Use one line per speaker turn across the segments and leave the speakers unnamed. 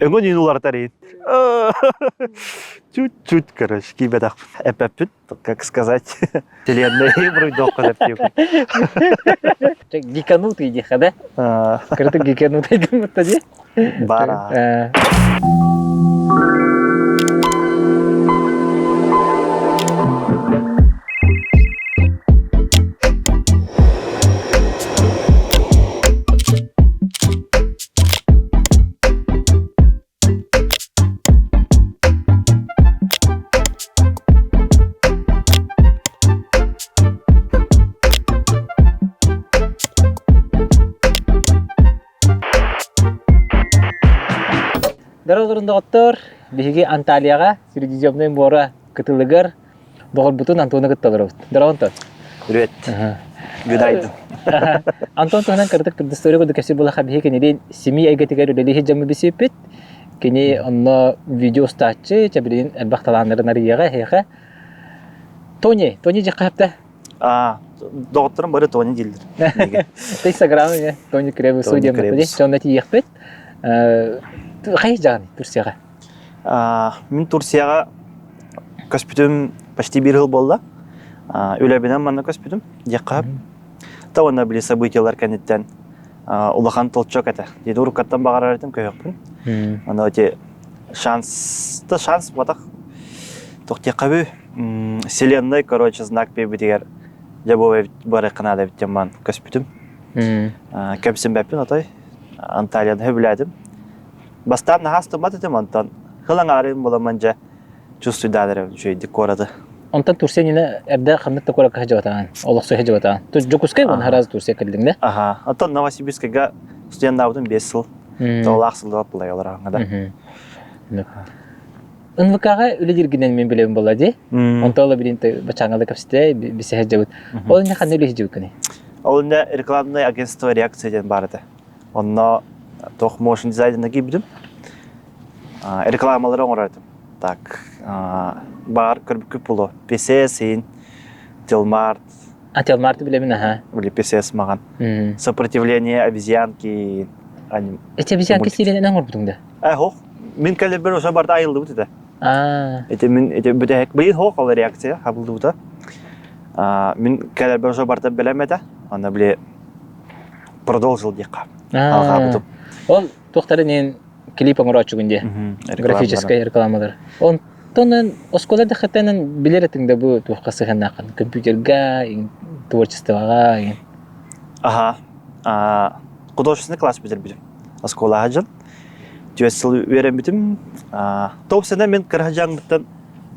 Өҥөн үүн уларытар иһин. Чуть-чуть, короче, киирбэтэх эппэппин, как сказать, вселенной буруйдуохха сөп
Гиканутый диэхэ да? Кырытык гиканутый гыммытта дии.
Бара.
Дороолорун доҕоттор, биһиги Анталияҕа Средиземнай муора кытылыгар доҕорбутун Антону кытта олоробут. Здорово, Антон.
Привет. Гүдайдын.
Антон туһунан кыратык предыстория курдук кэпсиир буоллахха биһиги кинилиин семья эйгэтигэр үлэлии сылдьаммыт билсибиппит. Кини онно видео устааччы, чэ билигин элбэх талааннарын арыйыаҕа эһиэхэ. Тони, Тони дьиэххэ хапта?
А, доҕотторум бары Тони дииллэр.
Инстаграм эмиэ Тони Кребусу диэн Дьонно тиийиэхпит. Хайы дьаҕан Турцияҕа?
Мин Турцияҕа көспүтүм почти биир сыл буолла. Үлэбинэн манна көспүтүм диэххэ. Та уонна били событиялар кэнниттэн улахан толчок этэ. Диэт уруккаттан баҕарар этим көһөхпүн. Аны эти шанс да шанс буотах тохтиэххэ вселенной короче знак биэрбитигэр дьэ бу барыахха наада эбит диэн ман көспүтүм. Кэмсимбэппин отой Анталияны сөбүлээтим. Бастаан наһаа астыммат этим, онтон хыл аҥаарын буламмын дьэ чувствуйдаан эрэ үчүгэйдик куораты.
Онтон Турция нина эрдэ ханнык да куоракка сылдьыбатаҕын, олохсуйа сылдьыбатаҕын. Дьокуускай уонна сразу Турция кэллиҥ да?
Аха. Оттон Новосибирскайга студеннаабытым 5 сыл. Тоҕолаах сылдьыбат былай олорооҥҥо да.
НВК-ҕа үлэлииргинэн мин билэбин буолла дии. Онто ола билин бачааҥҥа кэпсэтэ бисэһэ дьабыт. Ол инне ханна үлэлии сылдьыбыккыный?
Ол инне рекламное агентство «Реакция» диэн баар этэ. Онно туох motion дизайнына киирбитим. Рекламалары оҥорор этим. Так, баар көрбүккүт буолуо. PCS иин, Телмарт.
А Телмарты билэбин аха.
Или PCS маҕан. Сопротивление обезьянки.
Эти обезьянки сиирэнэн оҥорбутуҥ да?
Э, хоох. Мин кэлэрбэр ошо барда айыллыбыт этэ. Эти мин эти бүтэһик быйыл хоох ол реакция хабыллыбыта. Мин кэлэрбэр ошо барда бэлэм этэ. Аны били продолжил диэххэ. Алҕаабытым.
Ол туохтарын иһин клип оҥорооччугун дии. Графическай рекламалар. Онтон оскуола дэхэтэнэн билэр этиҥ да бу туохха сыһыаннааххын? Компьютерга, творчествоҕа.
Аха. Художественный класс бүтэрбитим. Оскуолаҕа дьон. Түөрт сыл үөрэммитим. Топ-сена мен кыра дьаҥмыттан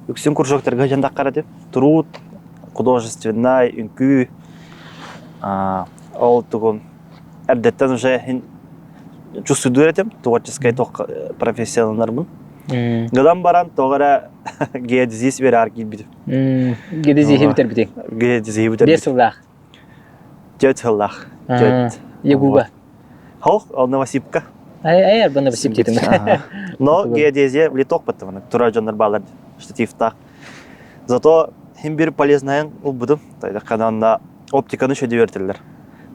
үксүн кружоктарга дьандаххар этим. Труд, художественнай, үҥкүү, Ол тугун эрдэттэн уже чувствуйдуур этим, творческай профессионалларбын. Гынан баран тоҕо эрэ геодезист үөрэҕэр киирбитим.
Геодезиһи бүтэрбитиҥ?
Геодезиһи бүтэрбитим.
Биэс сыллаах?
Түөрт сыллаах.
Түөрт. Ягуга?
Хоох, ол Новосибка.
Ай, ай, арба Новосиб диэтим.
Но геодезия литок баттымын. Тура дьоннор баалар штативтаах. Зато хим бир полезнайын ылбытым. Тайдаккананна оптиканы шөдүөртэллэр.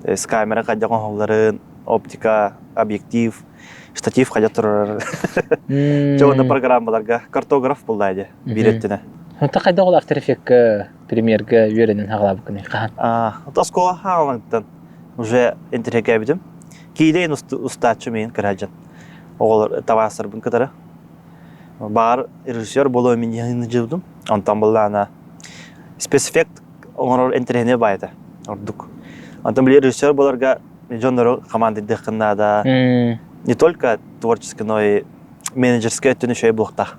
То есть камера хайдах оҥоһулларын, оптика, объектив, штатив хайдах турар. Дьэ уонна программаларга картограф буллаа дии биир өттүнэ.
Онто хайдах ол After Effects премьерга үөрэнэн хаҕалаабыккыный хаһан?
Оскуола хаалаҥтан уже интэриэһиргээбитим. Киилэйин устааччы миин кыраадьан. Оҕолор табаарыстарбын кытары. Баар режиссер буолуо мин дьылдым. Онтон буллаана спецэффект оҥорор интэриэһинэй баайата ордук. Онтон били режиссер буоларга дьоннору командирдыаххын наада. Не только творческий, но и менеджерскэй өттүн үчүгэй буолуохтаах.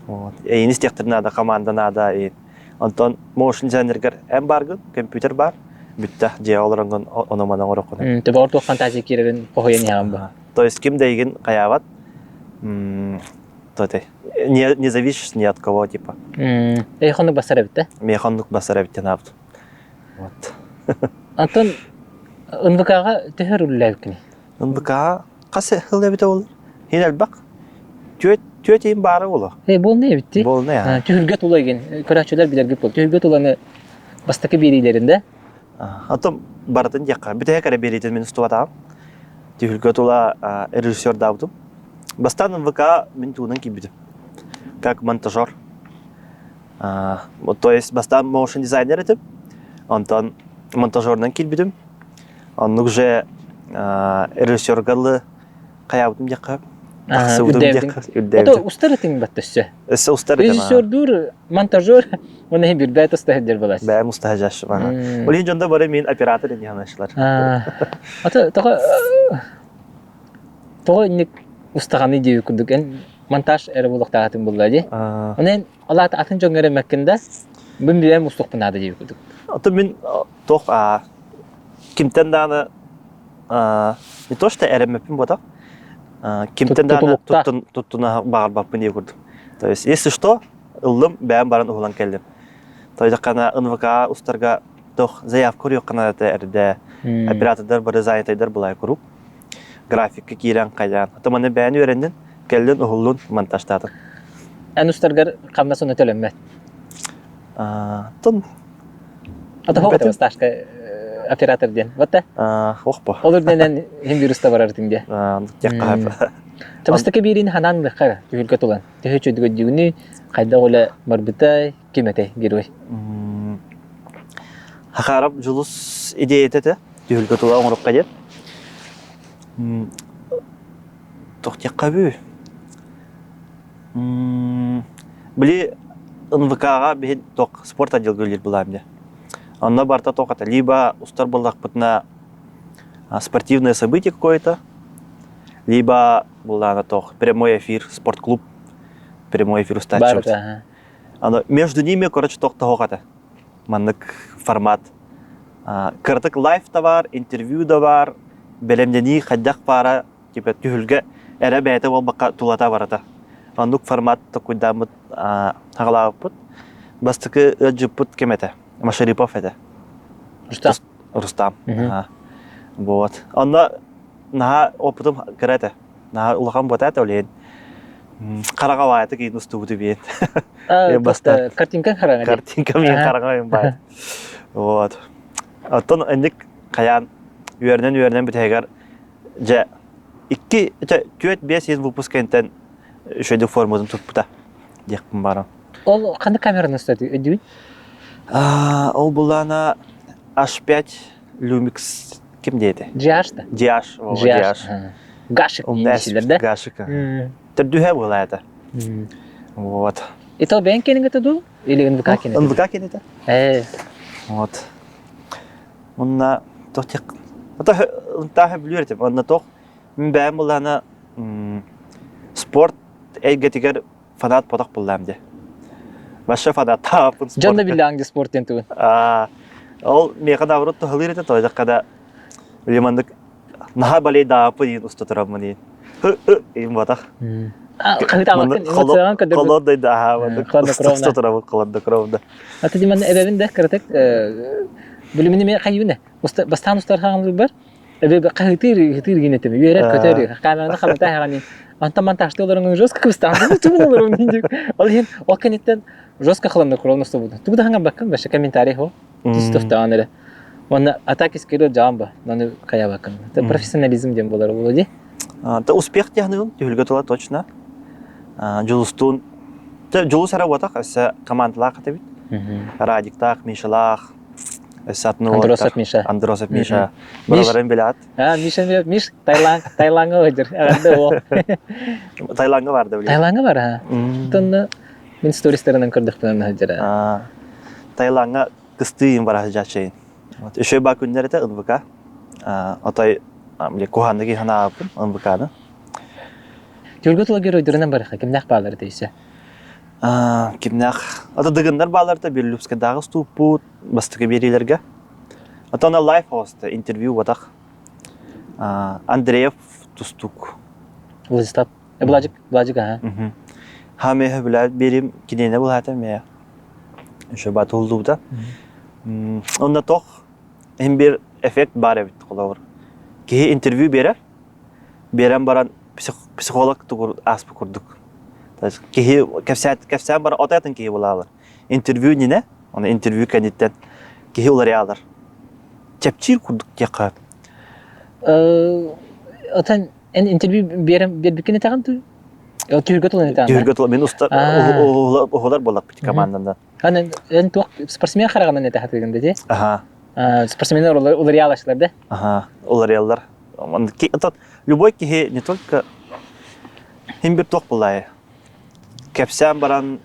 Вот. Эйини истиэхтэрин наада, команда наада. И онтон motion дизайнергар эн бааргын, компьютер баар. Бүттэ, дьиэҕэ олоронгун ону-маны оҥоруоххун.
Төбөҕөр туох фантазия киирэрин хоһуйан иһэҕин бу.
То есть ким да эйигин хайаабат. То не, не зависишь ни от кого, типа.
Эйиэхэ оннук бассар эбит да?
Миэхэ оннук бассар эбит диэн аабыт. Вот.
Антон НВК-ҕа төһө үлэлээбиккиний?
НВК хас сыл эбитэ ол? Хин элбэх. Түөт түөт иһин баара буолуо.
Э, буолнай эбит дии.
Буолнай аа.
Түһүлгэ тула игин. Көрөөччүлэр билэргит буол. Түһүлгэ туланы бастакы биэриилэрин да?
Оттон барытын диэххэ. Бүтэһик эрэ биэриитин мин устубатаҕым. Түһүлгэ тула режиссердаабытым. Бастаан НВК мин тугунан киирбитим. Как монтажер. То есть бастаан motion дизайнер этим. Онтон монтажерынан киирбитим. Оннук же режиссергалы хайаабытым диэххэ тахсыбытым диэххэ
үрдээбитим. Устар этиҥ бат өссө.
Өссө устар этим.
Режиссердуур, монтажер, уонна иһин бирбээт уста сылдьар буолааччы.
Бэйэм уста сылдьааччым. Ол иһин дьондо бары мин оператор ини ханааччылар.
Ата тоҕо тоҕо инник устаҕаный диэбит курдук эн монтаж эрэ буолуохтаахтын булла дии. Онон ол аата атын дьоҥҥо эрэммэккин да бу бэйэм устуохпун наада диэбит курдук.
Ото мин туох кимтэн даҕаны не то что эрэммэппин буотах кимтэн даҕаны туттуна баҕарбаппын диye курдук. То есть если что ыллым бэйэм баран уһулан кэллим. Тойдоххана НВК устарга тох заявка уруйуоххана это эрдэ оператордар бары занятайдар былай куруук графикка киирэн хайаан. Ата маны бэйэн үөрэннин, кэллин уһуллун монтажтаатын.
Эн устаргар хамнас ону төлөммөт.
Тон
Ата хоҕото стажка оператор диэн. Вот
Охпо.
Ол үрдүнэн иһин вируста барар дии. Табыстака биирин ханан лыххара түһүлгэ тулан. Төһө чөдүгөддүгүнү хайдах үлэ барбыта ким этэй герой?
Хахарап Дьулус идеята этэ түһүлгэ тула оҥорукка диэн. Туох диэххэ бүү? Били НВК-ҕа биһи туох спорт отделга үлэлиир былаам дьэ. Онно барыта туох этэ либо устар буоллахпытына спортивное событие какое-то, либо буллаана туох прямой эфир спортклуб прямой эфир устааччыбыт. Аны между ними короче туох тоһох этэ. Маннык формат. Кыратык лайв да бар, интервью да бар, бэлэмнэнии хайдах баара типа түһүлгэ эрэ бэйэтэ буолбакка тулата барата. Оннук формат токуйдааммыт хаҕалаабыппыт. Бастакы ыалдьыппыт ким этэ? Машарипов этэ.
Рустам.
Рустам. Вот. Онно наһаа опытым кыра этэ. Наһаа улахан буота этэ ол иһин. Хараҕа баайата киин устубуту биэн.
Бастаан. Картинка хараҥа.
Картинка мин хараҥа баайат. Вот. Оттон инник хайаан үөрэнэн-үөрэнэн бүтэһигэр дьэ икки 4-5 из выпуск кэнтэн үчүгэйдик форматын туппута диэхпин баарым.
Ол ханнык камераны устаты өйдүүн?
Ол булаана H5 Lumix ким диэти?
GH да?
GH, GH.
Гашик дииллэр да?
Гашик. Төрдүһэ буолаа это. Вот.
Это бэйэн кэнигэтэ дуу? Или НВК кэнитэ?
НВК кэнитэ. Вот. Онна туох тек Ото тааһы билэр этим. Онно туох мин бэйэм буллаана спорт эйгэтигэр фанат ботох буллаам дии. Вообще фанаттааппын
спортка. Дьон да биллээҥ ди спорт диэн тугун.
Ол миэхэ наоборот туһалыыр этэ тоойдохха да били маннык наһаа балейдааппын диин уста тураммын диин. Им ботах.
Хаһытаабаккын
Холодный да аха маннык уста турабын холоднокровно.
Аты диман эбэбин да кыратык билимини мен хайыбын бастаан устар хаҕанылбар эбэ хаһытыыр ыһытыыр гин этим үөрэр көтөр камераны хамата хаҕани онтон монтажты олорон жестко кыбыстаан тубун олорон ол иһин ол кэнниттэн жестко хладнокровно устубут тугу да хаҥарбаккын вообще комментарий хо тустуфтаан эрэ уонна атаки скилл жаан ба маны хайабаккын профессионализм диэн болар буолуо дии.
Та успех диэхныгын түһүлгэ тула точно. Дьулустуун Дьулус эрэ буотах өссө командалаах этибит. Радиктаах, Мишалаах, өссө атын
Андросов Миша.
Андросов Миша. Барыларын билэт.
А, Миша билет. Миш Таиланд, Таиланга ыдыр. Эҕэрдэ ол.
Таиланга бар да билет.
Таиланга бар ha. Тонна мин стористарынан көрдөхпүнэ сылдьар.
Таиланга кыстыйын бара сылдьааччыйын. Үшөй ба күннэр этэ НВК. Отой куһаанныгы ханаабыппын НВК-ны.
Түөлгэ тула геройдарынан барыха кимнээх баалар этэ
Кимнээх ата дыгыннар бааларта Берлюбскайдааҕы устууппут бастакы биэриилэргэ. Ата лайф хоста интервью батах Андреев тустук.
Владислав. Владик, Владик, аха.
Хамеха билэ берим киниэнэ булаата мэ. Еще батулдубута. Онно тох иһин бир эффект бар эбит холобур. Киһи интервью берер, Биэрэн баран психолог ааспыт курдук. То есть киһи кэпсээн баран отой атын киһи булаалар. Интервью иннинэ, оны интервью кэнниттэн киһи уларыйаалар. Чэпчиир курдук диэххэ.
Отон Эн интервью биэрэн биэрбиккин этэҕин дуу? Түһүлгэ тылын этэҕин
Түһүлгэ тыла мин устар уһулар буоллахпыт команданан.
Аны эн туох спортсмен хараҕынан этэ сатыыгын да дии?
Аха.
Спортсменнар уларыйаалааччылар да?
Аха, уларыйаллар. Любой киһи не только хим бир туох буллай. Кэпсээн баран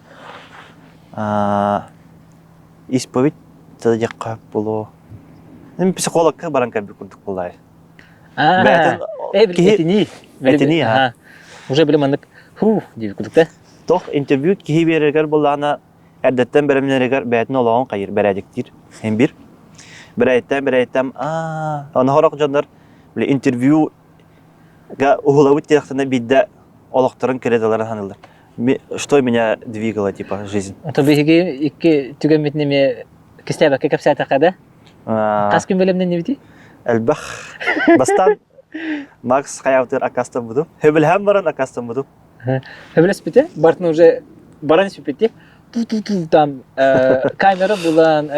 исповедь диэххэ буолуо. Психологка баран кэлбит курдук буоллай.
Бэйэтин киһи этинии.
Этинии, аха.
Уже били маннык хуу диир курдук да.
Тох интервью киһи биэрэригэр буоллаҕына эрдэттэн бэлэмнэригэр бэйэтин олоҕун хайыр бэрээдэктиир. Эн бир. Бэрээдэттэн бэрээдэттэн аа ону сорох дьоннор били интервьюга уһулабыт диэхтэнэ биирдэ олохторун кредаларын саныыллар. Что меня двигало типа жизнь.
То биһиги икки түгэммитин эмиэ кистээбэккэ кэпсээтэххэ да Хас күн бэлэмнэннибитий?
Элбэх. Бастаан Макс хайаабытыгар аккаастаммытым. Хөбүлэһэн баран аккаастаммытым.
Хөбүлэспитэ. Бартын уже баран испиппит ту-ту-ту там камера булан,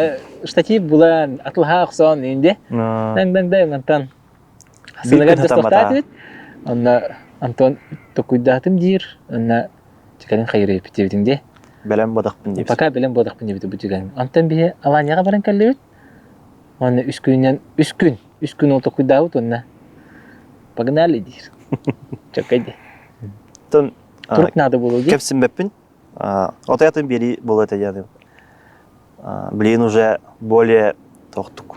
штатив булан, атылһа охсон инде. Даҥ-даҥ-даҥ антан Сыныгар тохтоохтоот эбит. Онно Антон токуйдаатым диир. Онно кэлин хайырыйыппыт диэбитиҥ дии.
Бэлэм буолахпын диэбит.
Пока бэлэм буолахпын диэбит бу түгэн. Онтон биһи Аланияҕа баран кэллибит. Уонна үс күнүнэн үс күн, үс күн ол токуйдаабыт уонна погнали диир. Чөккөй дии.
Оттон
Турук наада буолуо дии.
Кэпсиммэппин. Отой атын биэрии буолуо этэ диэн. Блин, уже более тохтук.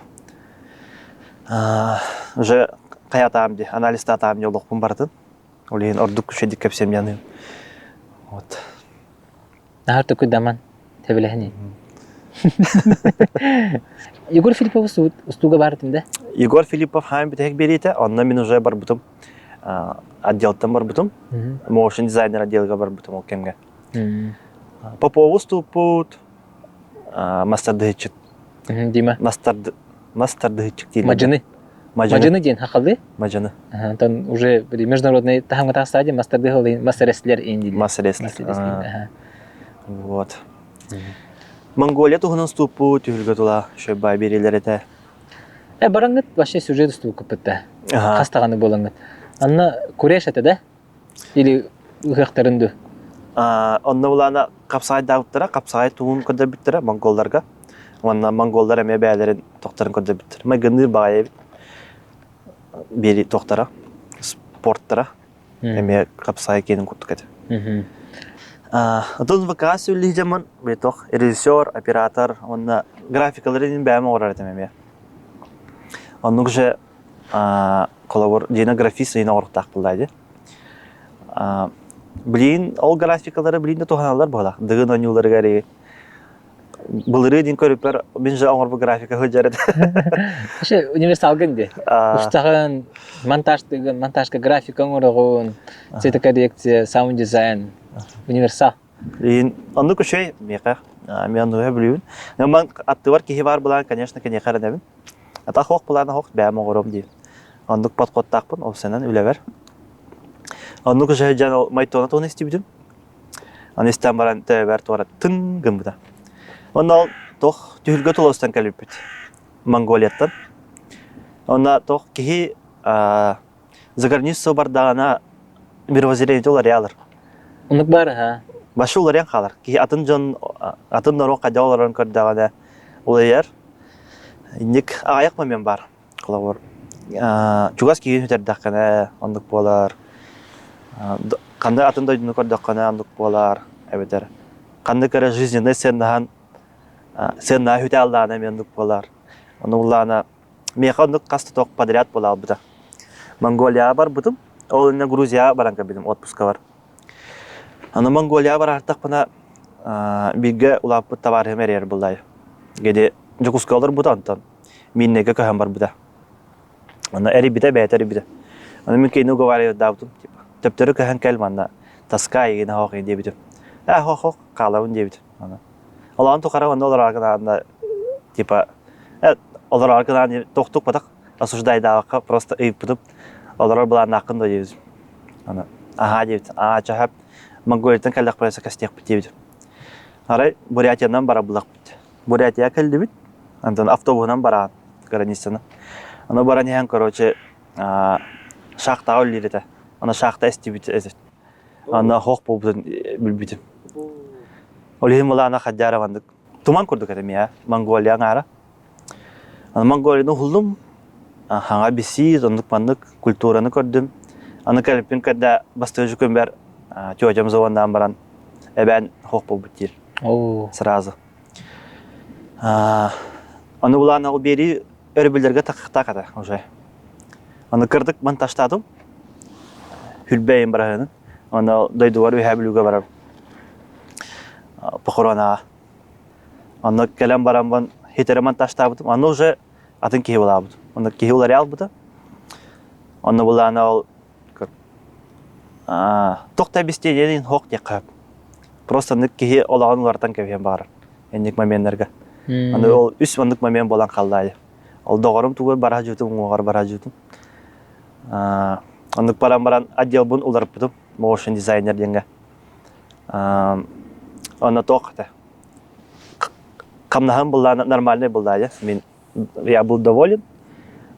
Уже хайатаам дии, анализтаатаам дии олохпун барытын. Ол иһин ордук үчүгэйдик кэпсиэм диэн. Вот.
Наһар токуйдаман тэбилэһин. Егор Филиппов устууга баар этим да?
Егор Филиппов хаан бүтэһик биэриитэ, онно мин уже барбытым. Отделтан барбытым. Motion дизайнер отделга барбытым ол кэмҥэ. Попову устууппут, мастардыһыччыт.
Дима.
Мастардыһыччык дииллэр.
Мадьыны. Мадьыны диэн хахалы.
Мадьыны.
Онтон уже международный таһымга тахса диэн мастардыһы мастер-рестлер иин дииллэр.
Мастер-рестлер. Вот. Монголия туһунан устууппут түһүлгэ тула шөббай биэриилэр этэ.
Э, бараҥҥыт вообще сюжет устубуккут да. Хас даҕаны буолаҥҥыт. Анна куреш этэ да? Или ыһыахтарын ду?
Онно булаана хапсаҕайдаабыттара, хапсаҕай туһун көрдөрбүттэрэ монголларга. Уонна монголлар эмиэ бэйэлэрин тохторун көрдөрбүттэр. Майгынныыр баҕайы эбит. Биэри тохтара, спорттара эмиэ хапсаҕай киэнин курдук этэ. Отон ВК сүллиһдьаммын битох режиссер, оператор уонна графикалары бэйэм оҥорор этим эмиэ. Оннук же холобур Дина графист ыйын оҥоруохтаах буолла дии. Блин, ол графикалары блин да туһаналлар буолар. Дыгын оонньууларыгар былырыы дин көрүппэр мин же оҥорбут графика сылдьар этэ.
Вообще универсалгын дии. Устаҕын, монтажтыгын, монтажка графика оҥороҕун, цветокоррекция, саунд дизайн, универсал.
Оннук үчүгэй миэхэ. Мен оннуга билибин. Ман аттыбар киһи бар булан, конечно, киниэхэ эрэнэбин. Ата хоох былаана хоох бэйэм оҥором диир. Оннук подходтаахпын, ол сэнэн үлэбэр. Оннук дьан ол майтона туһун истибитим. Аны истэн баран төбөбөр туора тын гыммыта. Онно ол туох түһүлгэ тулуостан кэлбиппит. Монголияттан. Онно туох киһи за границу бардаҕына мировоззрение уларыйалар.
Оннук баар аха.
Башы уларыйан хаалар. Киһи атын дьон атын норуот хайдах олорорун көрдөҕүнэ уларыйар. Инник аҕыйах момент баар. Холобур, чугас киһини сүтэрдэххинэ оннук буолар. Ханнык атын дойдуну көрдөххүнэ оннук буолар. Эбэтэр ханнык эрэ жизненный сыаннаһан сыаннаһа сүтэ аллаана эмиэ оннук буолар. Ону буллаҕына миэхэ оннук хас да туох подряд буола албыта. Монголияҕа барбытым. Ол иннинэ Грузияҕа баран кэлбитим отпускабар. Аны Монголияҕа бараартахпына бииргэ улааппыт табаарыһым эрийэр буоллаайы. Геди Дьокуускайга олорбута онтон Миннэгэ көһөн барбыта. Онно эрийбитэ, бэйэтэ эрийбитэ. Аны мин кинини уговаривадаабытым, типа, төптөрү көһөн кэл манна, таска эйигин оһох диэбитим. Ээ, оһох, хаалабын диэбитим. Аны. Олоон тухары онно олорор гынаанна, типа, э, олорор гынаан тохтукпатах, осуждайдаабакка просто ыйыппытым. Олорор былааннааххын да диэбитим. Аны, аһаа диэбит. Аа, чаһап, Монголияттан кэллэхпинэ сакастиэхпит диэбитим. Арай Бурятиянан барабыллахпыт. Бурятия кэллибит. Антон автобуһунан бараан границаны. Ону баран иһэн, короче, шахтаҕа үллиир этэ. Ана шахта эстибит Ана хох буолбутун билбитим. Ол иһин былаана хадьаара маннык туман курдук этэ миэхэ Монголия аҥаара. Аны Монголияны уһуллум, хаҥа бисии, оннук маннык культураны көрдүм. Аны кэлиппин кэрдэ бастыгы күнбэр тетям звоннаан баран эбээн хох буолбут диир. Сразу. Аны булаан ол биэрии өрөбүллэргэ таххахтаах этэ уже. Аны кырдык монтажтаатым. Хүлбэйин бараһыны. Аны дойдубар үһээ бүлүүгэ барар похоронаҕа. Онно кэлэн бараммын хитэри монтажтаабытым. Аны уже атын киһи булаабыт. Онно киһи уларыйа албыта. Онно булаана ол туох да объяснение хоох диэххэ Просто оннук киһи олоҕун уларытан кэбиһэн баҕарар. Инник моменнарга. Аны ол үс оннук момент буолан хаалла Ол доҕорум тугу бара дьуутум, уҥуоҕар бара дьуутум. Оннук баран баран отделбын уларыппытым. Motion дизайнер диэҥҥэ. Онно туох этэ? Хамнаһым былаана нормальный был Мин я был доволен.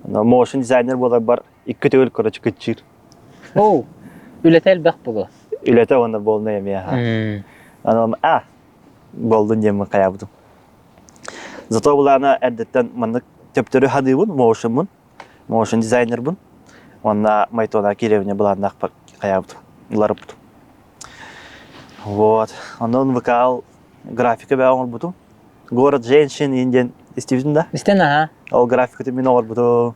Но motion дизайнер буоларбар икки төгүл короче кыччыыр.
Оу, үлэтэ элбэх буолуо.
Үлэтэ уонна буолна эмиэ. Анан а болдун диэммин хайаабытым. Зато былаана эрдэттэн маннык төптөрү хадыыбын, моушенмун, моушен дизайнербын. Уонна Майтона кииребине былааннаах хайаабытым, уларыппытым. Вот. Онон вокал графика бэҕэ оҥорбутум. Город женщин диэн истибитим да?
Истэн аха.
Ол графикатын мин оҥорбутум.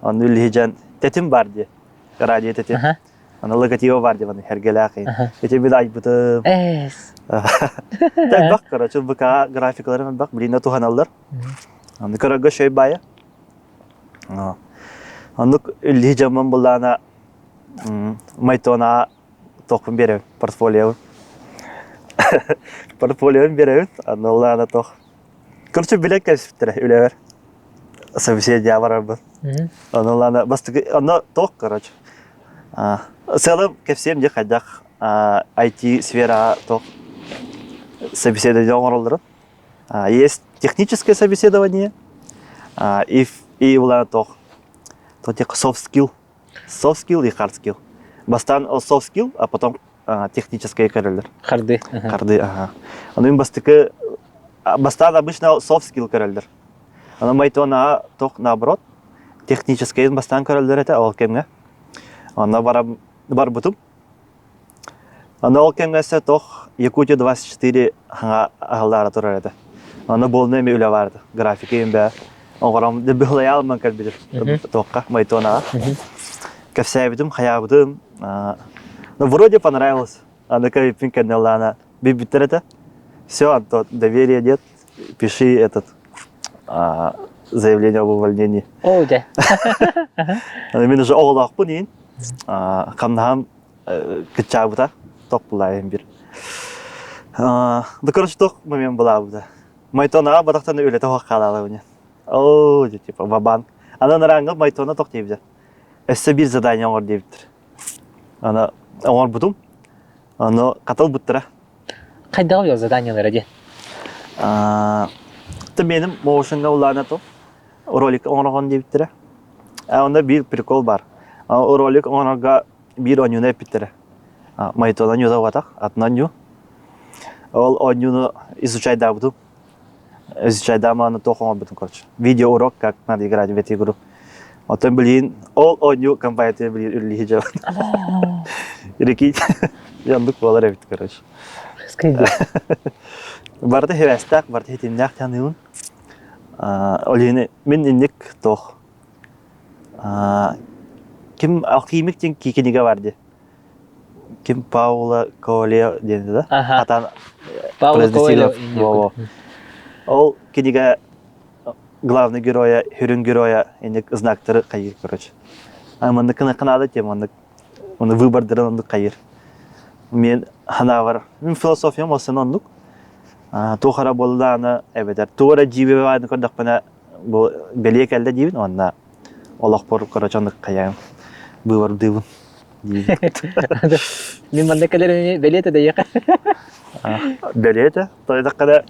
Онно үллэһидьэн тэтим бар дии. Радио тэтим. Аны логотиба бар дии маны эргэлээх Ити мин айбытым.
Эс.
Элбэх, короче, ВК графикаларын элбэх, билинэ туһаналлар. Аны көрөргө шөй баайа. Оннук үллэһидьэммин буллаана Майтона туохпун биэрэбин, портфолиобун. Портфолиобун биэрэбин, анналаана туох. Короче, билэн кэлсиптэрэ үлэбэр. Собеседие барарбын. Онно бастакы онно туох, короче. Сыалым кэпсиэм дии хайдах IT сфераҕа туох собеседование оҥороллорун. Есть техническое собеседование, и и туох soft skill Soft skill и hard skill. Бастаан soft skill, а потом техническое көрөллөр.
Харды.
Харды, ага. Аны бастакы бастаан обычно soft skill көрөллөр. Аны майтона тох наоборот техническое бастаан көрөллөр этэ ол кэмҥэ. Онно барбытым. Аны ол кэмҥэ өссө туох Якутия 24 хаҥа аһыллаара турар этэ. Аны буолна эми үлэ баар этэ. Графика бээ. Оҕором дебилайаалман кэлбитим туохха Майтонаҕа. Кэпсээбитим, хайаабытым. Ну, вроде понравилось. Аны кэбиппин кэннэ ылаана билбиттэр этэ. Все, Антон, доверие нет. Пиши этот заявление об увольнении.
О, дьэ.
Мин уже оҕолоохпун иин. Хамнаһам кыччаабыта тох булаайын бир. Да короче тох момент булаабыта. Майтонаҕа батахтан үлэтэ хоох хаалаалабыня. Оо, типа ва-банк. Анан арааңга Майтона тох диэбитэ. Өссө биир задание оҥор диэбиттэр. Аны оҥорбутум. Аны катылбыттара.
Хайдах ол заданиелара диэн?
Ты меним моушенга улаана то ролик оҥорогон диэбиттэрэ. Онно биир прикол бар. Ролик оҥорорго биир оонньууну эппиттэрэ. Майтона ньута угатах, атына нью. Ол оонньууну изучайдаабытым. Изучайдааманы туох оҥорбутум, короче. Видеоурок, как надо играть в эту игру. Оттон билигин ол оонньуу компанията билигин үллиһи дьон. Прикинь, яндык буолар эбит, короче. Барыта хевэстээх, барыта хитимнээх таныыбын. Ол иһин мин инник туох ким алхимик диэн кинигэ бар дии. Ким Паула Коэльо диэн да? Хатан
Паула Коэльо.
Ол кинигэ главный героя, хүрүн героя инник знактары хайыр, короче. Маннык кынаада тем маннык оны выбордарын оннук хайыр. Мен ханаавар, мин философиям олсын оннук. Туох эрэ буоллаҕына эбэтэр туох эрэ дьиибэ көрдөхпүнэ бу бэлиэ кэллэ диибин уонна олохпор короче оннук хайаан быыбардыыбын диибин.
Мин манна кэлэр бэлиэтэ дэйиэхэ.
Бэлиэтэ. Тойдахха да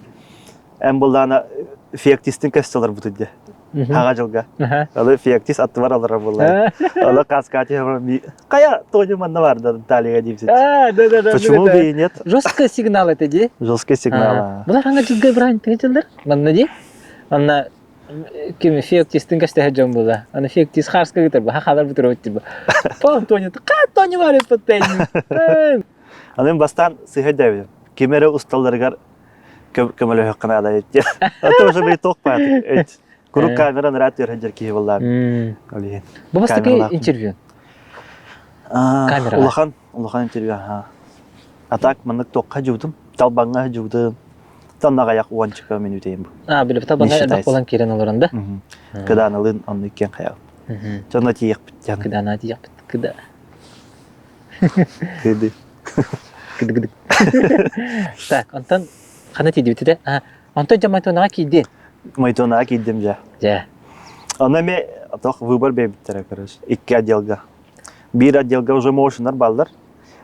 эн буллаана фиактистин көстөлөр буту дии. Хаҥа дьылга. Алы Феоктис аттыбар алара буолла. Алы Каскати Кая Тоня манна бар да Талия диипсит.
А, да, да, да.
Почему бы и нет?
Жесткий сигнал это ди.
Жесткий сигнал.
Булар хаҥа дьылга биран тыгыллар. Манна ди. Манна ким Феоктистин кэстэһэ дьон була. Аны Феоктис харска гытар ба халар бутур бу. Пам Тоня, ка Тоня бар эппеттен.
Аны бастан сыһа дэбит. Ким эрэ усталларыгар көмөлөһөххө наада эт. А то уже били тох пааты. Курук камера нырат түөрһэдьэр киһи буоллаан. Ол
Бу бастакы интервью. Камера.
Улахан, улахан интервью. А так маннык туохха дьубутум, талбаҥҥа дьубутум. Таннаҕайах уончака мүнүүтэйим бу.
А, билип талбаҥҥа элбэх буолан киирэн олорон да?
Кыданалыын онну иккиэн хайаҕым. Дьонно тиийэхпит.
Кыдана тиийэхпит. Кыда.
Кыды.
Кыды-кыды. Так, онтон хана тиийдибит этэ? Онтон дьэ Майтонаҕа киирдин.
Майтонаҕа киирдим дьэ.
Дьэ.
Онно эмиэ тох выбор биэрбиттэрэ, короче, икки отделга. Биир отделга уже моушеннар бааллар.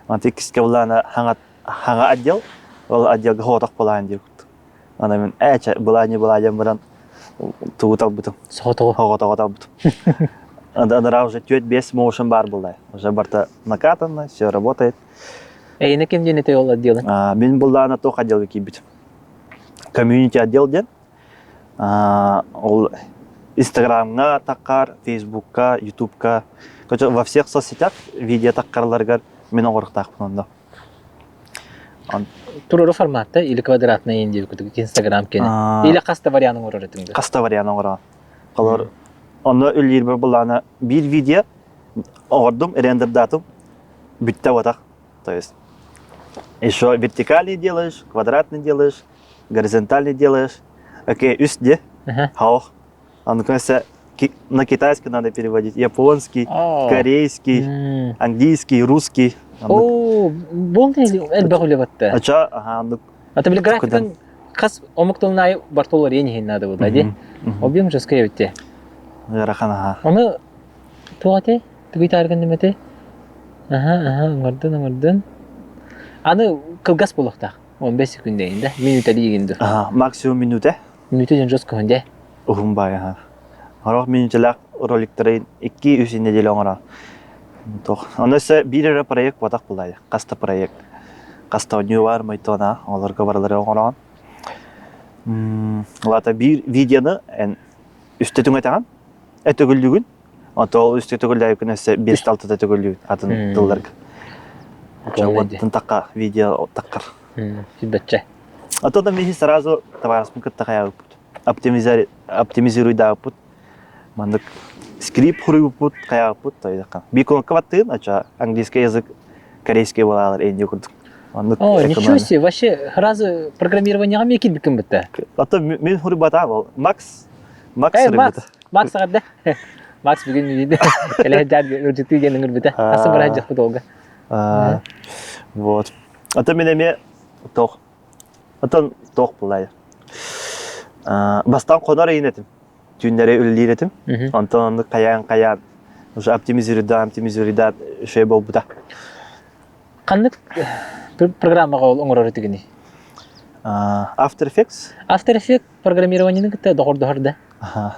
Онтон иккискэ булаана хаҥа хаҥа отдел, ол отделга хоотох булаан диир курдук. Ана мин ээ чэ былаа не былаа диэн баран тугу талбытым.
Соҕотоҕу.
Соҕотоҕу талбытым. Анараа уже 4-5 моушен баар буолла. Уже барта накатано, все работает.
Эйине ким диэн этэй ол отделын?
Мин буллаана туох отделга киирбитим. Комьюнити отдел диэн. Ол Инстаграмҥа таххар, Фейсбукка, Ютубка, во всех соцсетях видео таххарларыгар мин оҥоруохтаахпын онно.
Туруору форматта или квадратный диир курдук Инстаграм кene. Или хаста вариант оҥорор этиҥ да?
Хаста вариант оҥорор. Холор онно үллиирбэр буллаана биир видео оҥордум, рендердаатым, бүттэ батах. То есть еще вертикальный делаешь, квадратный делаешь, горизонтальный делаешь. Окей, үс де. Хаох. А ну кажется, на китайский надо переводить. Японский, корейский, английский, русский.
О, бол элбэх үлэ батта.
Ача, ага, ну.
А били графикан хас омук тылын айы бартолор ең иһин надо было, ди. Объем жесткий өтте.
Ыарахан, аха.
Оны туох этэй? Тугуй таарган немети? Аха, аха, оҥордун, оҥордун. Аны кылгас буолуохтаах. 15 секунд да, минуталиигин ду.
Аха, максимум минута.
Минута дьон жестко дэ.
Уһун баай, аха. Сорох минуталаах роликтары 2-3 неделя оҥоро. Туох. Ону өссө биир эрэ проект буотах булай. Хаста проект. Хаста оонньуу бар майтона, олорго барылары оҥороон. Лата биир видеоны эн үстэ түҥэтэҕин, этөгүллүгүн, Ото ол үстэ төгүллээбиккин өссө биэс алтыта төгүллүүн атын тылларга. Уоттун такка видео таккар.
Сибэтчэ.
А то там миһи сразу табаарыспын кытта хайаабыппыт. Оптимизируйдаабыппыт. Маннык скрип хуруйбуппут, хайаабыппыт тойдакка. Биконка баттыын, ача английский язык корейский буолаалар энди курдук. Оннук
О, ничего себе, вообще сразу программированияға мен кирбиккин бітті.
А то мен хуруйбатаам ол. Макс Макс
Эй, Макс, Макс эҕэрдэ. Макс бүгүн миигин кэлэ сылдьар ыалдьыттыы диэн ыҥырбыта. Асы быраат дьахпыт уолга.
Вот. А то мин эмиэ туох Оттон туох булай. Бастаан хонор ыйын этим. Түүннэри үлэлиир этим. Онтон оннук хайаан-хайаан уже оптимизируйдаан, оптимизируйдаан үчүгэй буолбута.
Ханнык программаҕа ол оҥорор этигиний?
After Effects.
After Effects программированиены кытта доҕордоһор да?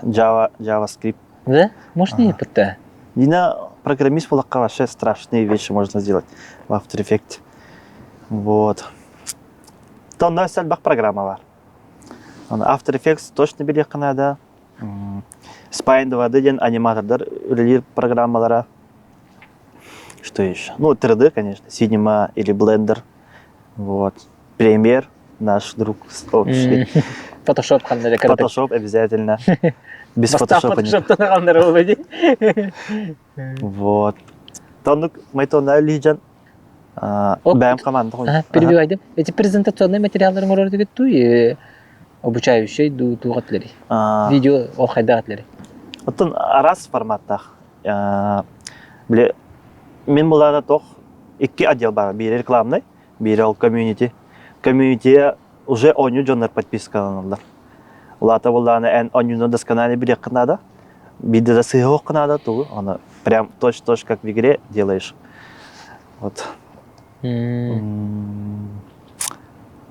Java, JavaScript.
Да? Может, не пытта?
Дина программист буоллахха вообще страшные вещи можно сделать в After Effects. Вот. Тонна элбэх программа бар. After Effects точно билиэххэ наада. Spine 2D диэн аниматордар үлэлиир программалара. Что еще? Ну, 3D, конечно, Cinema или Blender. Вот. Premiere, наш друг общий.
Photoshop ханнары
Photoshop обязательно. Без
Photoshop. Photoshop'тан ханнары болбай
Вот. Тоннук майтонна үллиһдьан бэйэм команда
Перебивайдым. Эти презентационный материалларын оҥорор туй обучающий дуу туох этилери? Видео ол хайдах этилери?
Оттон араас форматтаах. Били мин булаана тох икки отдел бар. Биири рекламный, биири ол комьюнити. Комьюнити уже оонньуу дьоннор подпискаланаллар. Улаата буллаана эн оонньууну досконально билиэххин наада. Биирдэ да сыһыаххын наада тугу. Аны прям точь-точь как в игре делаешь. Вот.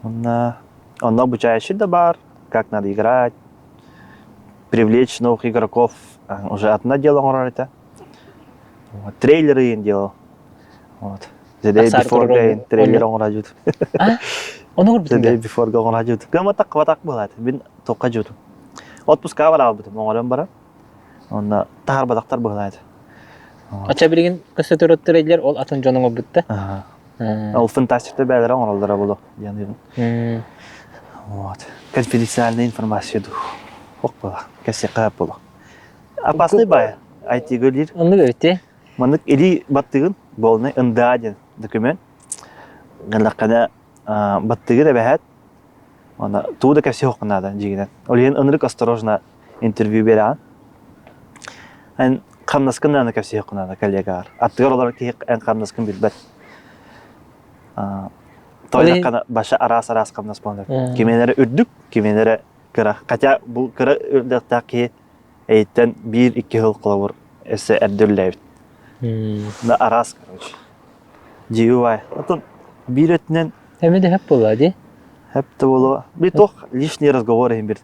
Онно, онно обучающий да бар, как надо играть. Привлечь новых игроков уже одно дело оҥорор этэ. Вот, трейлеры иин делал. Вот. The Day Before Game трейлер оҥоро дьут.
Ону
The Day Before оҥоро дьут. Гаматак кватак буолаат. Мин тоққа дьутум. Отпуска бар албытым, оҥорон баран. Онно таһарбатахтар быһылаат.
Ача билигин көстө трейлер ол атын дьон оҥорбутта.
Ол фантастикта бээлэрэ оҥороллоро боло диэн Вот. Конфиденциальная информация дух. Ох була. Кэсиэххэ була. Опасный бай. IT-га үлэлиир.
Оннук эбит
Маннык илии баттыгын буолнай НДА диэн документ. Галлаххана баттыгын эбэһээт Аны тугу да кэпсиэххэ наада дьиҥинэн. Ол иһин ынырык осторожно интервью биэрэҕин. Эн хамнаскын даҕаны кэпсиэххэ наада коллегаҕар. Аттыгар олорор киһи эн хамнаскын билбэт. Тоойдоххуна баша араас-араас хамнас буолар. Кимиэнэ эрэ үрдүк, кимиэнэ эрэ кыра. Хотя бу кыра үрдэхтээх киһи эйиттэн биир-икки сыл холобур өссө эрдэ үллээбит. Да араас, короче. Дьиибай. Оттон биир өттүнэн
Эмэ да хөп буолла дии.
Хөп да буолуо. Би туох лишний разговор иһин бир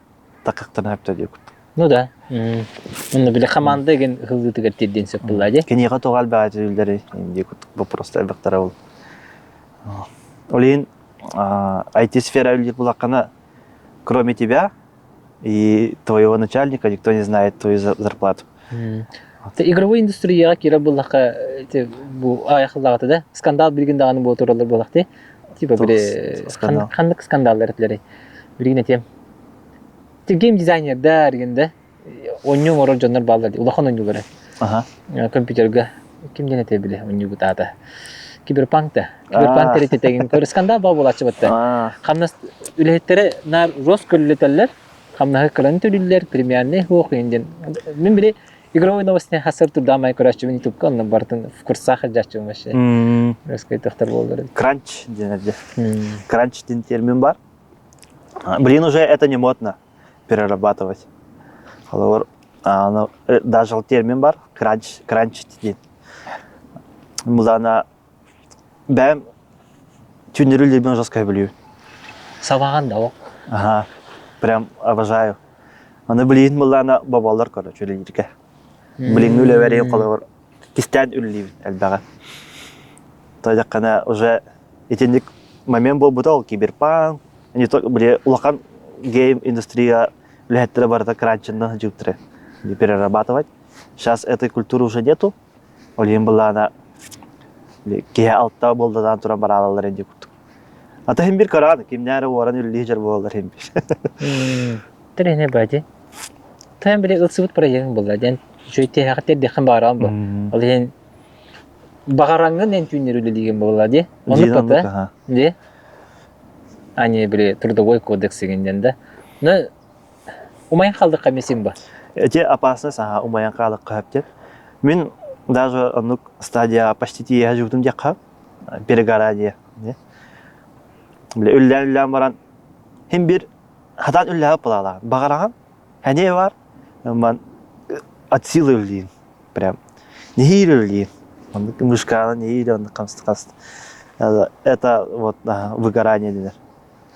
такыктана хөптө диэкут.
Ну да. Онно били команда ген ыһыллыытыгар тиэрдиэн сөп буолла дии.
Киниэхэ тоҕо элбэҕи түллэри диэкут вопростар элбэхтэрэ ол. Ол иһин IT-сфера үлэлиир булаххана кроме тебя и твоего начальника никто не знает твою зарплату.
Игровой индустрияҕа киирэр буоллахха бу аайахыллаҕата да скандал билигин даҕаны буола тураллар буоллахтыы. Типа били ханнык скандаллар этилэрий? Билигин этиэм. Гейм-дизайнердар деген да оонньуу оҥорор дьоннор бааллар дии улахан оонньуулары. Компьютерга ким диэн этэ били оонньуубут аата? Киберпанк да. Киберпанк тэрилтэтигин көр скандал баа буолааччы батта. Хамнас үлэһиттэрэ наар рост көрүлэтэллэр, хамнаһы кыран төлүүллэр, премиальный суох диэн. Мин били игровой новостни хасыр турдаамай көрөөччүбүн ютубка онно барытын в курсах сылдьааччыбын вообще. Русский тохтор буоллар.
Кранч диэн Кранч диэн термин бар. Блин, уже это не модно перерабатывать. Холобур, даже термин бар, кранч, кранч диэн. Музана бэйэм түүннэрүүлэрбин жестко билүү.
Сабаҕан да ол.
Ага, прям обожаю. Аны билигин былаана боболлор короче үлэлииргэ. Билиҥҥи үлэбэр холобур кистээн үлэлиибин элбэҕи. Тойдаххына уже итинник момент буолбута ол киберпанк, не только били улахан гейм индустрия үлэһиттэрэ барыта кранчинна сылдьыбыттара перерабатывать. Сейчас этой культуры уже нету. Ол иһин былаана киһи алта буолдадаан туран бараалалар инди курдук. Ата хим бир көрөҕүн кимнээри уоран үллүү дьар буолалар хим бир.
Тэрээһинэ бади. Тайм били ылсыбыт проегың буолла диэн үчүгэй тиһэҕэ тиэрдиэххин баҕараҕын бу. Ол иһин баҕараҥҥын эн түүннэри үлэлиигин буолла дии. Оннук бата. Дии. Они били трудовой кодекс диэн да. Но умайан хаалдахха эмиэ син ба.
Эти опасность аха умайан хаалыкка хөптет. Мин даже оннук стадия почти тиийэ жутум диэххэ перегорание. Бile үллээн-үллээн баран хим бир хатан үллэһэ пылаалаан баҕараҕын хәне бар ман от силы үллиин прям нэһиир үллиин оннук мышкааны нэһиир оннук хамсты это вот выгорание дэнэр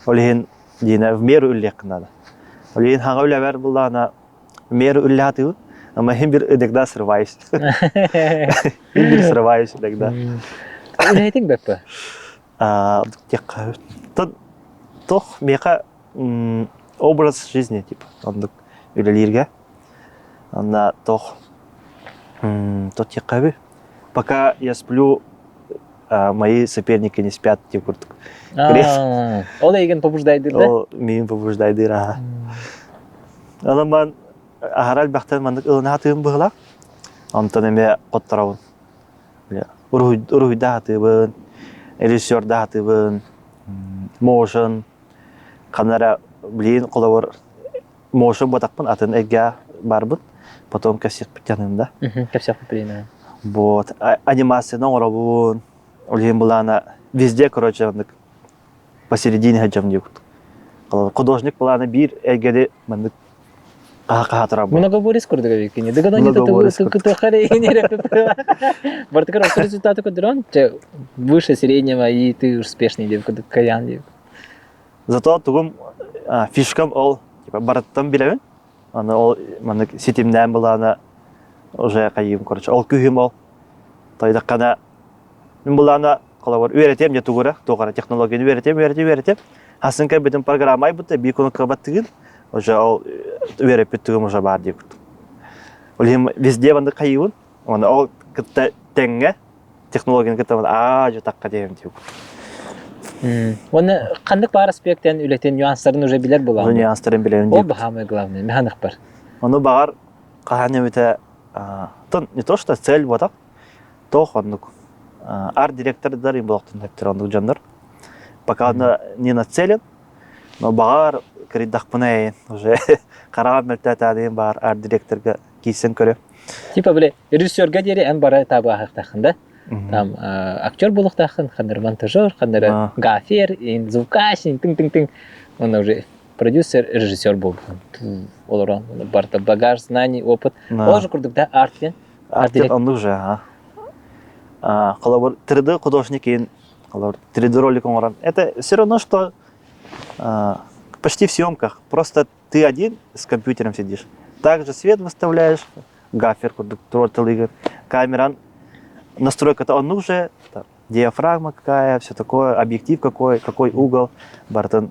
ол иһин диинэ в меру үллиэххин наада ол иһин хаҥа үлэбэр буллаҕына в меру үллэһэ ама иһин бир иногда срываюсь иһин бир срываюсь иногда
Үлэһитиҥ бэппэ
Туох миэхэ образ жизни типа оннук үлэлииргэ. Онно туох тиэххэби пока я сплю мои соперники не спят диэн курдук.
Ол эйигин побуждайдыыр да?
Ол миигин побуждайдыыр аха. Онон ман аһара элбэхтэн маннык ылына сатыым быһыылаах. Онтон эмиэ хотторобун. Уруһуйда сатыыбын, режиссерда сатыыбын, motion, ханна эрэ билигин холобур motion буотахпын атын эйгэ барбыт, потом кэпсиэхпит диэн да.
Кэпсиэхпит билигин.
Вот анимацияны оҥоробун, ол иһин былаана везде короче оннук посередине сылдьабын диэбит. Художник былаана биир эйгэни маннык
Многоборец курдук эбиккини. Дыгын Бартыкар орто результаты көрдөрөн, выше среднего и ты успешный деп курдук каян деп.
Зато тугум фишкам ол типа барыттан билэбин. Аны ол маннык ситимнээн былаана уже хайыым, короче, ол күһүм ол. Тойдаххана мин былаана холобур үөрэтиэм дьэ тугура, туох эрэ технологияны үөрэтиэм, үөрэтиэм, үөрэтиэм. Хасын кэлбитим программа айбыта, биир кунукка баттыгын, уже ол үөрэппит тугум уже баар диэбит. Ол иһин везде маннык хайыыбын, уонна ол кытта тэҥҥэ технологияны кытта аа дьатахха диэм диэбит.
Уонна ханнык баар аспектен үлэтин нюанстарын уже билэр буолаҕын.
Нюанстарын билэбин.
Ол самое главное, механик бар.
Ону баҕар хаһан эмитэ не то что цель буотах, туох оннук арт-директордар им болохтун эптер оннук дьоннор. Пока не нацелен, но баҕар кырыйдахпына уже хараҕам мөлтөөтаадыйым баар арт-директорга киирсэн көрө.
Типа, били, режиссерга диэри эн бара табаахтаххын да? Там актер буолуохтааххын, ханнары монтажер, ханнары гафер, звукач, тыҥ-тыҥ-тыҥ. Онно уже продюсер, режиссер буолбутун. Олорон барыта багаж знаний, опыт. Ол же курдук да арт диэн.
Арт оннук же, ага. Холобур 3D художник иин, холобур 3D ролик оҥорон. Это все равно, что почти в съемках. Просто ты один с компьютером сидишь. Также свет выставляешь, гафер курдук туруорталыыгын, камеран настройката оннук же, там, диафрагма какая, все такое, объектив какой, какой угол, барытын,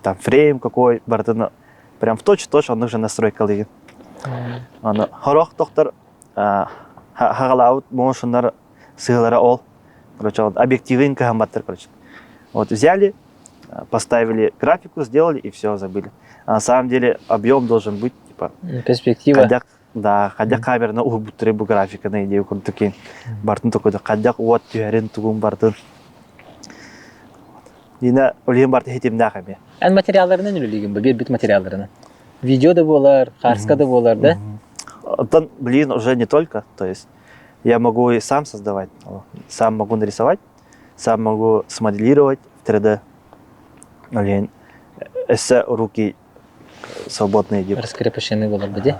там, фрейм какой, барытын прям в точь-точь оннук же настройкалыыгын. Аны хорох доктор хагалаабыт моушеннар сыалара ол. Короче, объективын кыһамматтар, короче. Вот взяли, поставили графику, сделали и все, забыли. А на самом деле объем должен быть, типа...
Перспектива.
Хайдах, да, хайдах камераны уһубуттары бу графиканы идея курдук бартын токойда хайдах уот түһэрин тугун бартын. Дина олиһин барты хитимнээх эмиэ.
Эн материалларынан үлэлиигин бу биэрбит материалларынан. Видео да буолар, харска да буолар, да?
Оттон, блин, уже не только, то есть я могу и сам создавать, сам могу нарисовать, сам могу смоделировать в 3D. Блин, өссө руки свободные деп.
Раскрепощенный болар бы, де?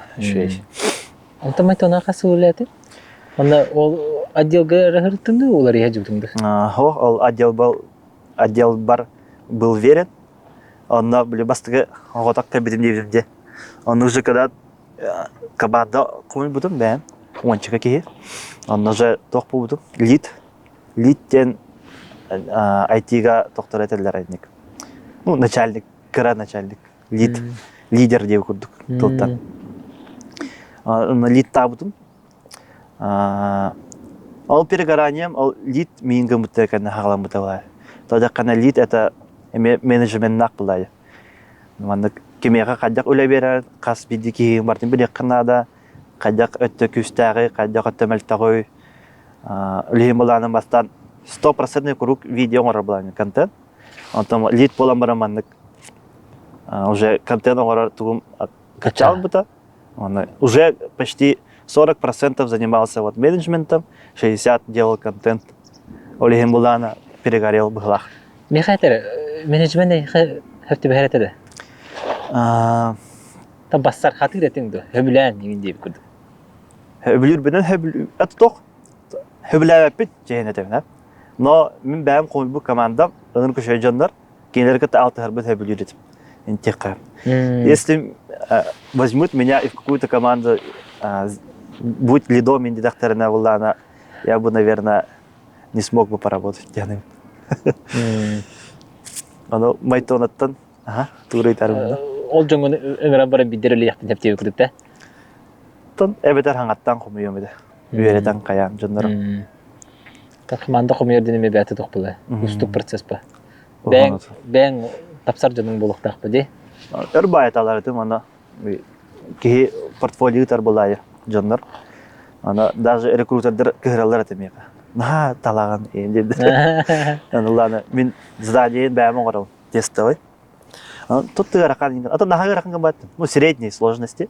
Онтон майтона хас үлэлээтин? Онно ол отделга рахыртынды олар иһэ жутунду?
Ол отдел был отдел бар был верен. Онно били бастакы оҕотох кэлбитим диэбитим де. Онно уже когда команда хомуйбутум бэйэм уончака киһи. Онно уже туох буолбутум лид Лид диэн IT-га тохтор этэллэр айник. Ну, начальник, кыра начальник. Лид, лидер диэби курдук тылтан. Лид таабытым. Ол перегоранием, ол лид миин гыммыттар кэннэ хаҕаламмыта баар. Тоодьаххана лид это эмиэ менеджменнаах булаайы. Маннык кимиэхэ хайдах үлэ биэрэр, хас биирдии киһи бартын билиэххэ наада, хайдах өттө күүстээҕий, хайдах өттө мөлтөҕүй, Үлэһин былааным бастаан стопроцентный куруук видео оҥорор былааным контент. Онтон лид буолан баран маннык уже контент оҥорор тугум качалбыта. Уже почти 40% занимался вот менеджментом, 60 делал контент. Ол иһин былаана перегорел быһылаах.
Миэхэ этэр, менеджмент эйиэхэ хөптүбэһэр этэ да? Та бассар хатыыр этиҥ дуо? Хөбүлээн иҥин диэбит курдук.
Хөбүлүүрбүнэн хөбүлүү хөбүлээбэппит дьиһин этэбин Но мин бэйэм хомуйбут командам ыныр көшөй дьоннор кинилэр кытта алтыһарбыт хөбүлүүр этим. Интихха. Если возьмут меня и в какую-то команду будь лидом индидахтарына буллаана, я бы, наверное, не смог бы поработать дианым. Ону Майтонаттан туурайтарым.
Ол дьоҥҥун ыҥыран баран биддер үлэлиэхпин сөп диэбит курдук
Тон эбэтэр хаҥаттан хомуйуом этэ. Үөрэтэн хайаан дьоннору.
Команда хомуйар диэн эмиэ бэйэтэ туох буолай. Уустук процесс ба. Бэйэҥ бэйэҥ тапсар дьонуҥ буолуохтаах дии.
Өр баайаталар этим аны киһи портфолио ыытар былаайы дьоннор. Аны даже рекрутердар кыһыраллар этим миэхэ. Наһаа талаҕын диэн. Аны ладно мин заданиен бэйэм оҥоробун тестовый. Тут ыарахан, а то наһаа ыарахан гымматтым. Ну, средней сложности.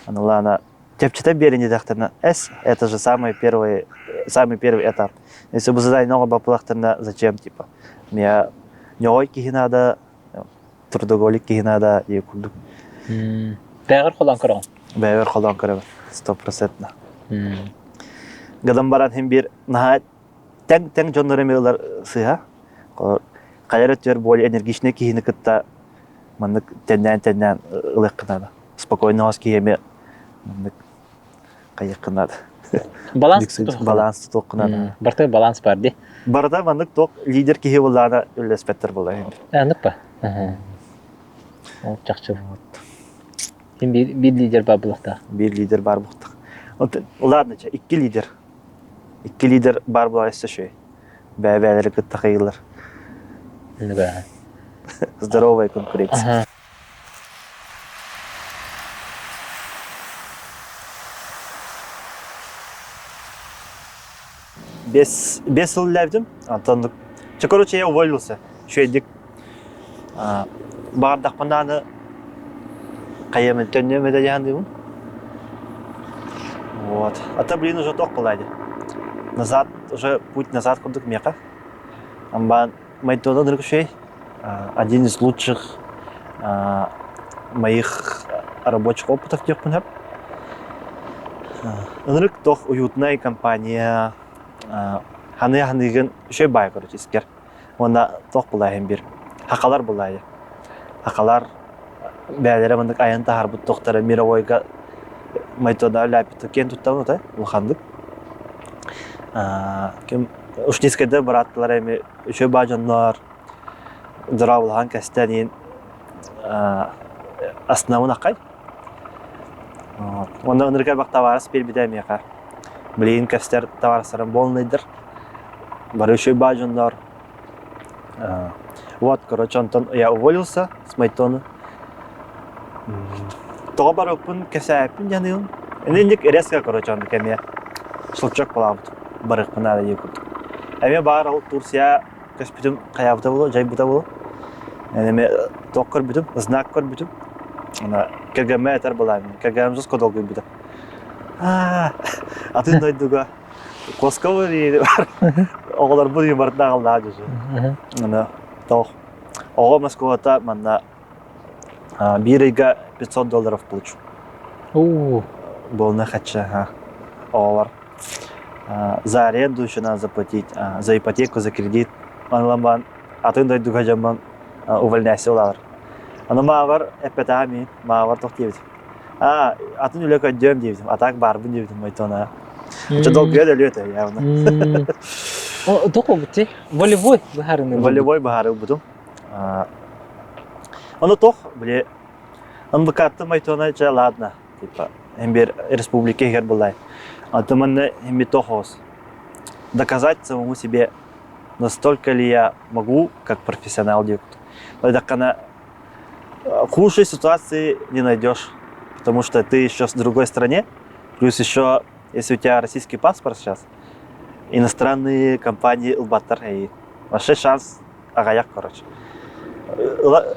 Аны ладно, чэпчэтэн биэрин диэтэхтэринэ, С это же самый первый, самый первый этап. Если бы задание оҥор баппылахтарына, зачем, типа, мне ньоҕой киһи надо, трудоголик киһи надо диye курдук.
Бэҕэр холоон көрөҕүн?
Бэҕэр холоон көрөбүн, стопроцентно. Гадан баран хим бир наһаа тэҥ тэҥ дьоннор эмиэ ылар сыыһа. Хайа эрэ өттүгэр более энергичный киһини кытта маннык тэннээн-тэннээн ылыахха наада. Спокойно киһи эмиэ маннык хайыаххын наада.
Баланс
Баланс тутуоххун наада.
Барыта баланс бар дии.
Барыта маннык туох лидер киһи буоллаҕына үллэспэттэр буолла.
Аннык ба. Ол чахчы. Ким биир лидер бар булуохтаах.
Биир лидер бар буолуохтаах. Ладно, чэ, икки лидер. Икки лидер бар буолар өссө үчүгэй. Бэйэ-бэйэлэри кытта хайыылар. Здоровая конкуренция. Бес сыл үлэлээбитим. Антон, чэ, короче, я уволился. Үчүгэйдик баҕардахпына аны хайыам төннүөм этэ дьаһаныыбын. Вот. А то, блин, уже тох была Назад, уже путь назад курдук миэхэ. Амбаан Майтона Драгушей один из лучших моих рабочих опытов диэхпин сөп. Ынырык тох уютная компания ханы-ханыгын үчүгэй баай короче искер. Уонна туох булааһын бир хахалар булаайы. Хахалар бээлэрэ маннык айан таһаарбыт туохтара мировойга Майтона үлээппит киэн туттабын отой улаханнык. Ким Ушницкайдар бырааттылар эми үчүгэй баа дьоннор дыраабылаһан кэстэн иин астынабын аккай. Онно ынырык элбэх табаарыс биэрбитэ миэхэ. Билигин кэстэр табаарыстарым буолунайдар. Бары үчүгэй баа дьоннор. Вот, короче, онтон я уволился с Майтона. Тоҕо барыппын кэсээппин дьаныым. Инник резко, короче, оннук эмиэ щелчок буолаабыт. Барыахпын наада диye курдук. Эмиэ баар ол Турция көспүтүм хайаабыта буолуо, дьайбыта буолуо. Эмиэ туох көрбүтүм, знак көрбүтүм. Ана кэргэммэ этэр былааммын. Кэргэним жестко долгуйбута. Атын дойдуга Косково бар. Оҕолорбут юмордаах аллаа дьүсү. Аны тоох оҕо Москвата манна биир ыйга 500 долларов получу.
Уу.
Буолна хачча оҕолор за аренду еще надо заплатить, за ипотеку, за кредит. Аныламбан атын дойдуга дьоммон увольняйся улаалар. Аны маавар эппэтаҕа мин, маавар тох диэбит. Аа, атын үлэ көрдүөм диэбитим, а так баарбын диэбитим Майтона. Очо долгуйа да өлүө этэ явно.
Тоқ болбут Волевой быһаарыны.
Волевой быһаарылбытым. Ону тох, били, НВК-ты Майтона чэ ладно, типа, эмбер республика иһигэр булай. А то манна эми тохос. Доказать самому себе, настолько ли я могу, как профессионал диэкут. Даккана худшей ситуации не найдешь, потому что ты еще в другой стране, плюс еще, если у тебя российский паспорт сейчас, иностранные компании ылбаттар и вообще шанс аҕыйах короче.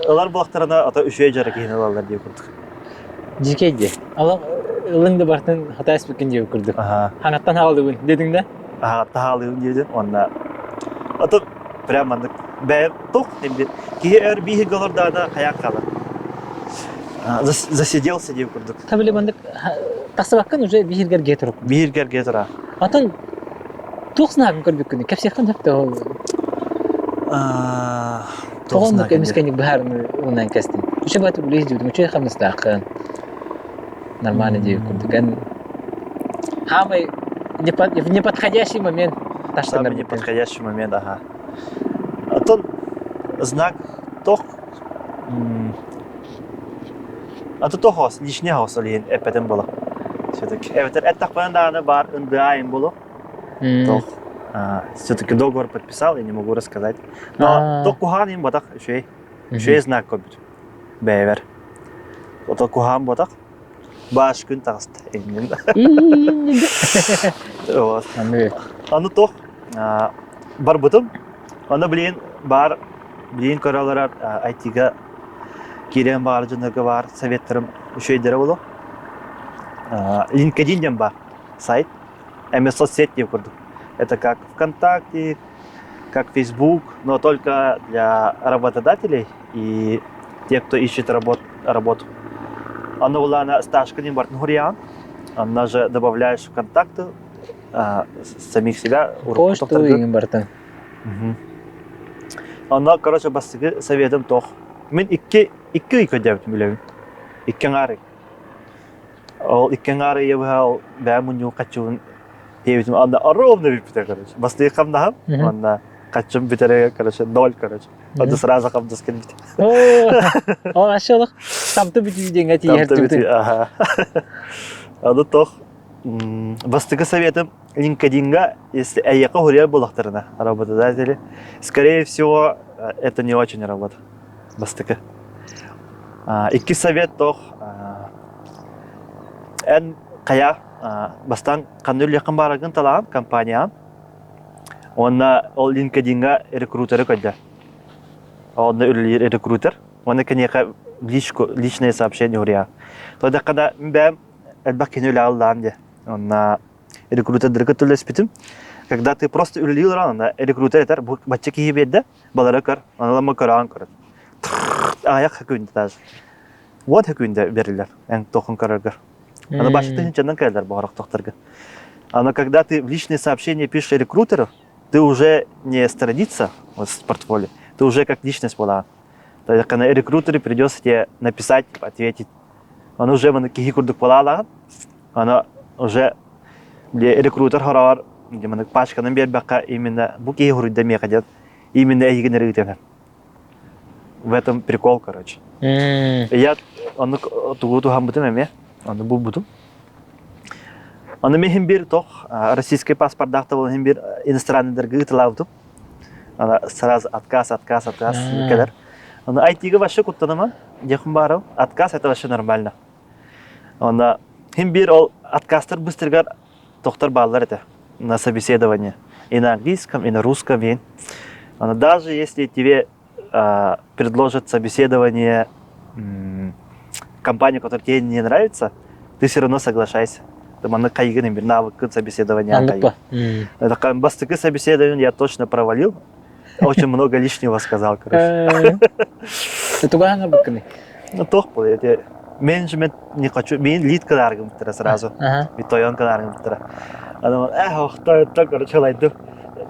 Ылар буолахтарына ото үчүгэй дьара киһини ылаллар диye курдук.
Дьикэй дии. Ылыҥ да бартын хатаспыккын диye курдук. Хаҥаттан хаалыбын дедиҥ да?
Хаҥаттан хаалыбын диэбитин уонна ото прям маннык бэйэм тух киһи өр бииһиргэ олордоҕуна хайаан хаалар. Засиделся диye курдук.
Табили маннык тахсыбаккын уже биһиргэргэ турук.
Биһиргэргэ тура.
Атын туох санаабын көрбүккүнүй? Кэпсиэххин сөп да ол. Тоҕо оннук эмискэник быһаарыны ылынан кэстин? Үчүгэй баҕайытык үлэ иһдибитим, үчүгэй хамнастааххын. Нормально диэбит курдук. Эн Самый в неподходящий момент
Самый неподходящий момент, ага. Оттон знак тох А то тохос, лишний хаос олиһин эппэтим буолар. Все-таки эбэтэр эттэхпинэ даҕаны баар НДА буолуо. Тох все-таки договор подписал, я не могу рассказать. Но тох куһаҕан иһин батах үчүгэй. Үчүгэй знак көрбүтүм. Бэйэбэр. Ото куһаҕан ботах. Бааш күн таҕыста иҥнин. Вот. Аны тох барбытым. Аны билигин баар билигин көрө олорор IT-га киирэн баар дьоннорго баар советтарым үчүгэйдэрэ буолуо. LinkedIn диэн баар сайт. Эмиэ соцсеть диэн курдук. Это как ВКонтакте, как Facebook, но только для работодателей и тех, кто ищет работ, работу. Аны улаана стажка диэн бартын хуруйаҕын. Онно же добавляешь в контакты самих себя.
Почту иҥин бартын.
Онно, короче, бастакы советым тох. Мин икки икки ый көрдөөбүтүм үлэбин. Икки аҥаар ый. Ол икки аҥаар ыйы быһа ол бэйэм мунньуу хаччыбын диэбитим анда ровно бүппүтэ короче. Бастыы хамнаһым уонна хаччым бүтэрэ короче ноль короче. Онно сразу хамнас кэлбит.
Ол ашылық тамты бүтүү диэҥҥэ тиийэр
Тамты бүтүү, аха. Аны тох бастакы советым LinkedIn-га, если эйиэхэ хуруйар буоллахтарына работодатели, скорее всего, это не очень работа. Бастакы. Иккис совет тох эн хайа бастаан ханна үллэххин баарагын талаан компанияҕын уонна ол LinkedIn-га рекрутеры көрдө. Онно үлэлиир рекрутер. Уонна киниэхэ личку, личное сообщение уруйаа. Тодэххэ бэйэм элбэх киһини үлэҕэ ыллаан диэ. Онно рекрутердары төлөспүтүм. Когда ты просто үлэлии олорон, онно рекрутер этэр, бу бачча киһи биэрдэ, балары көр, ону көрөҕүн көрөр. Аҕыйах күндэ даже. Вот күндэ берилер, эн тохун көрөргөр. Аны башты тыһынчанан кэлэлэр боҕорохтохторго. Аны когда ты в личные сообщения пишешь рекрутеру, ты уже не страница вот, с портфолио, ты уже как личность была. То есть, когда рекрутеру придется тебе написать, ответить. Он уже киһи курдук буолаалаҕын, аны уже рекрутер хороҕор пачканан биэрбэххэ именно бу киһи хуруйда миэхэ диэн именно эйигин эрэ В этом прикол, короче. Я ону тугу туһаммытым эмиэ, ону булбутум. Ону мин бир тох российский паспордаах табыл бир иностранныйдарга ыытылаабытым. Ана сразу отказ, отказ, отказ кэлэр. Аны IT-га вообще куттанама, диэхин баарым. Отказ это вообще нормально. Онно хим бир ол отказтар быстыргар тохтор бааллар этэ на собеседование. И на английском, и на русском. И даже если тебе предложат собеседование компанию, которая тебе не нравится, ты все равно соглашайся. Ты маннык хайгын бир навыкын собеседование. Бастакы собеседование я точно провалил. Очень много лишнего сказал, короче.
Тугаһаҥа быккыны?
Ну, туох был, я менеджмент не хочу, мен лид кылааргымыттара сразу. Тойон кылааргымыттара. Ана эх, охто, короче, лайдым.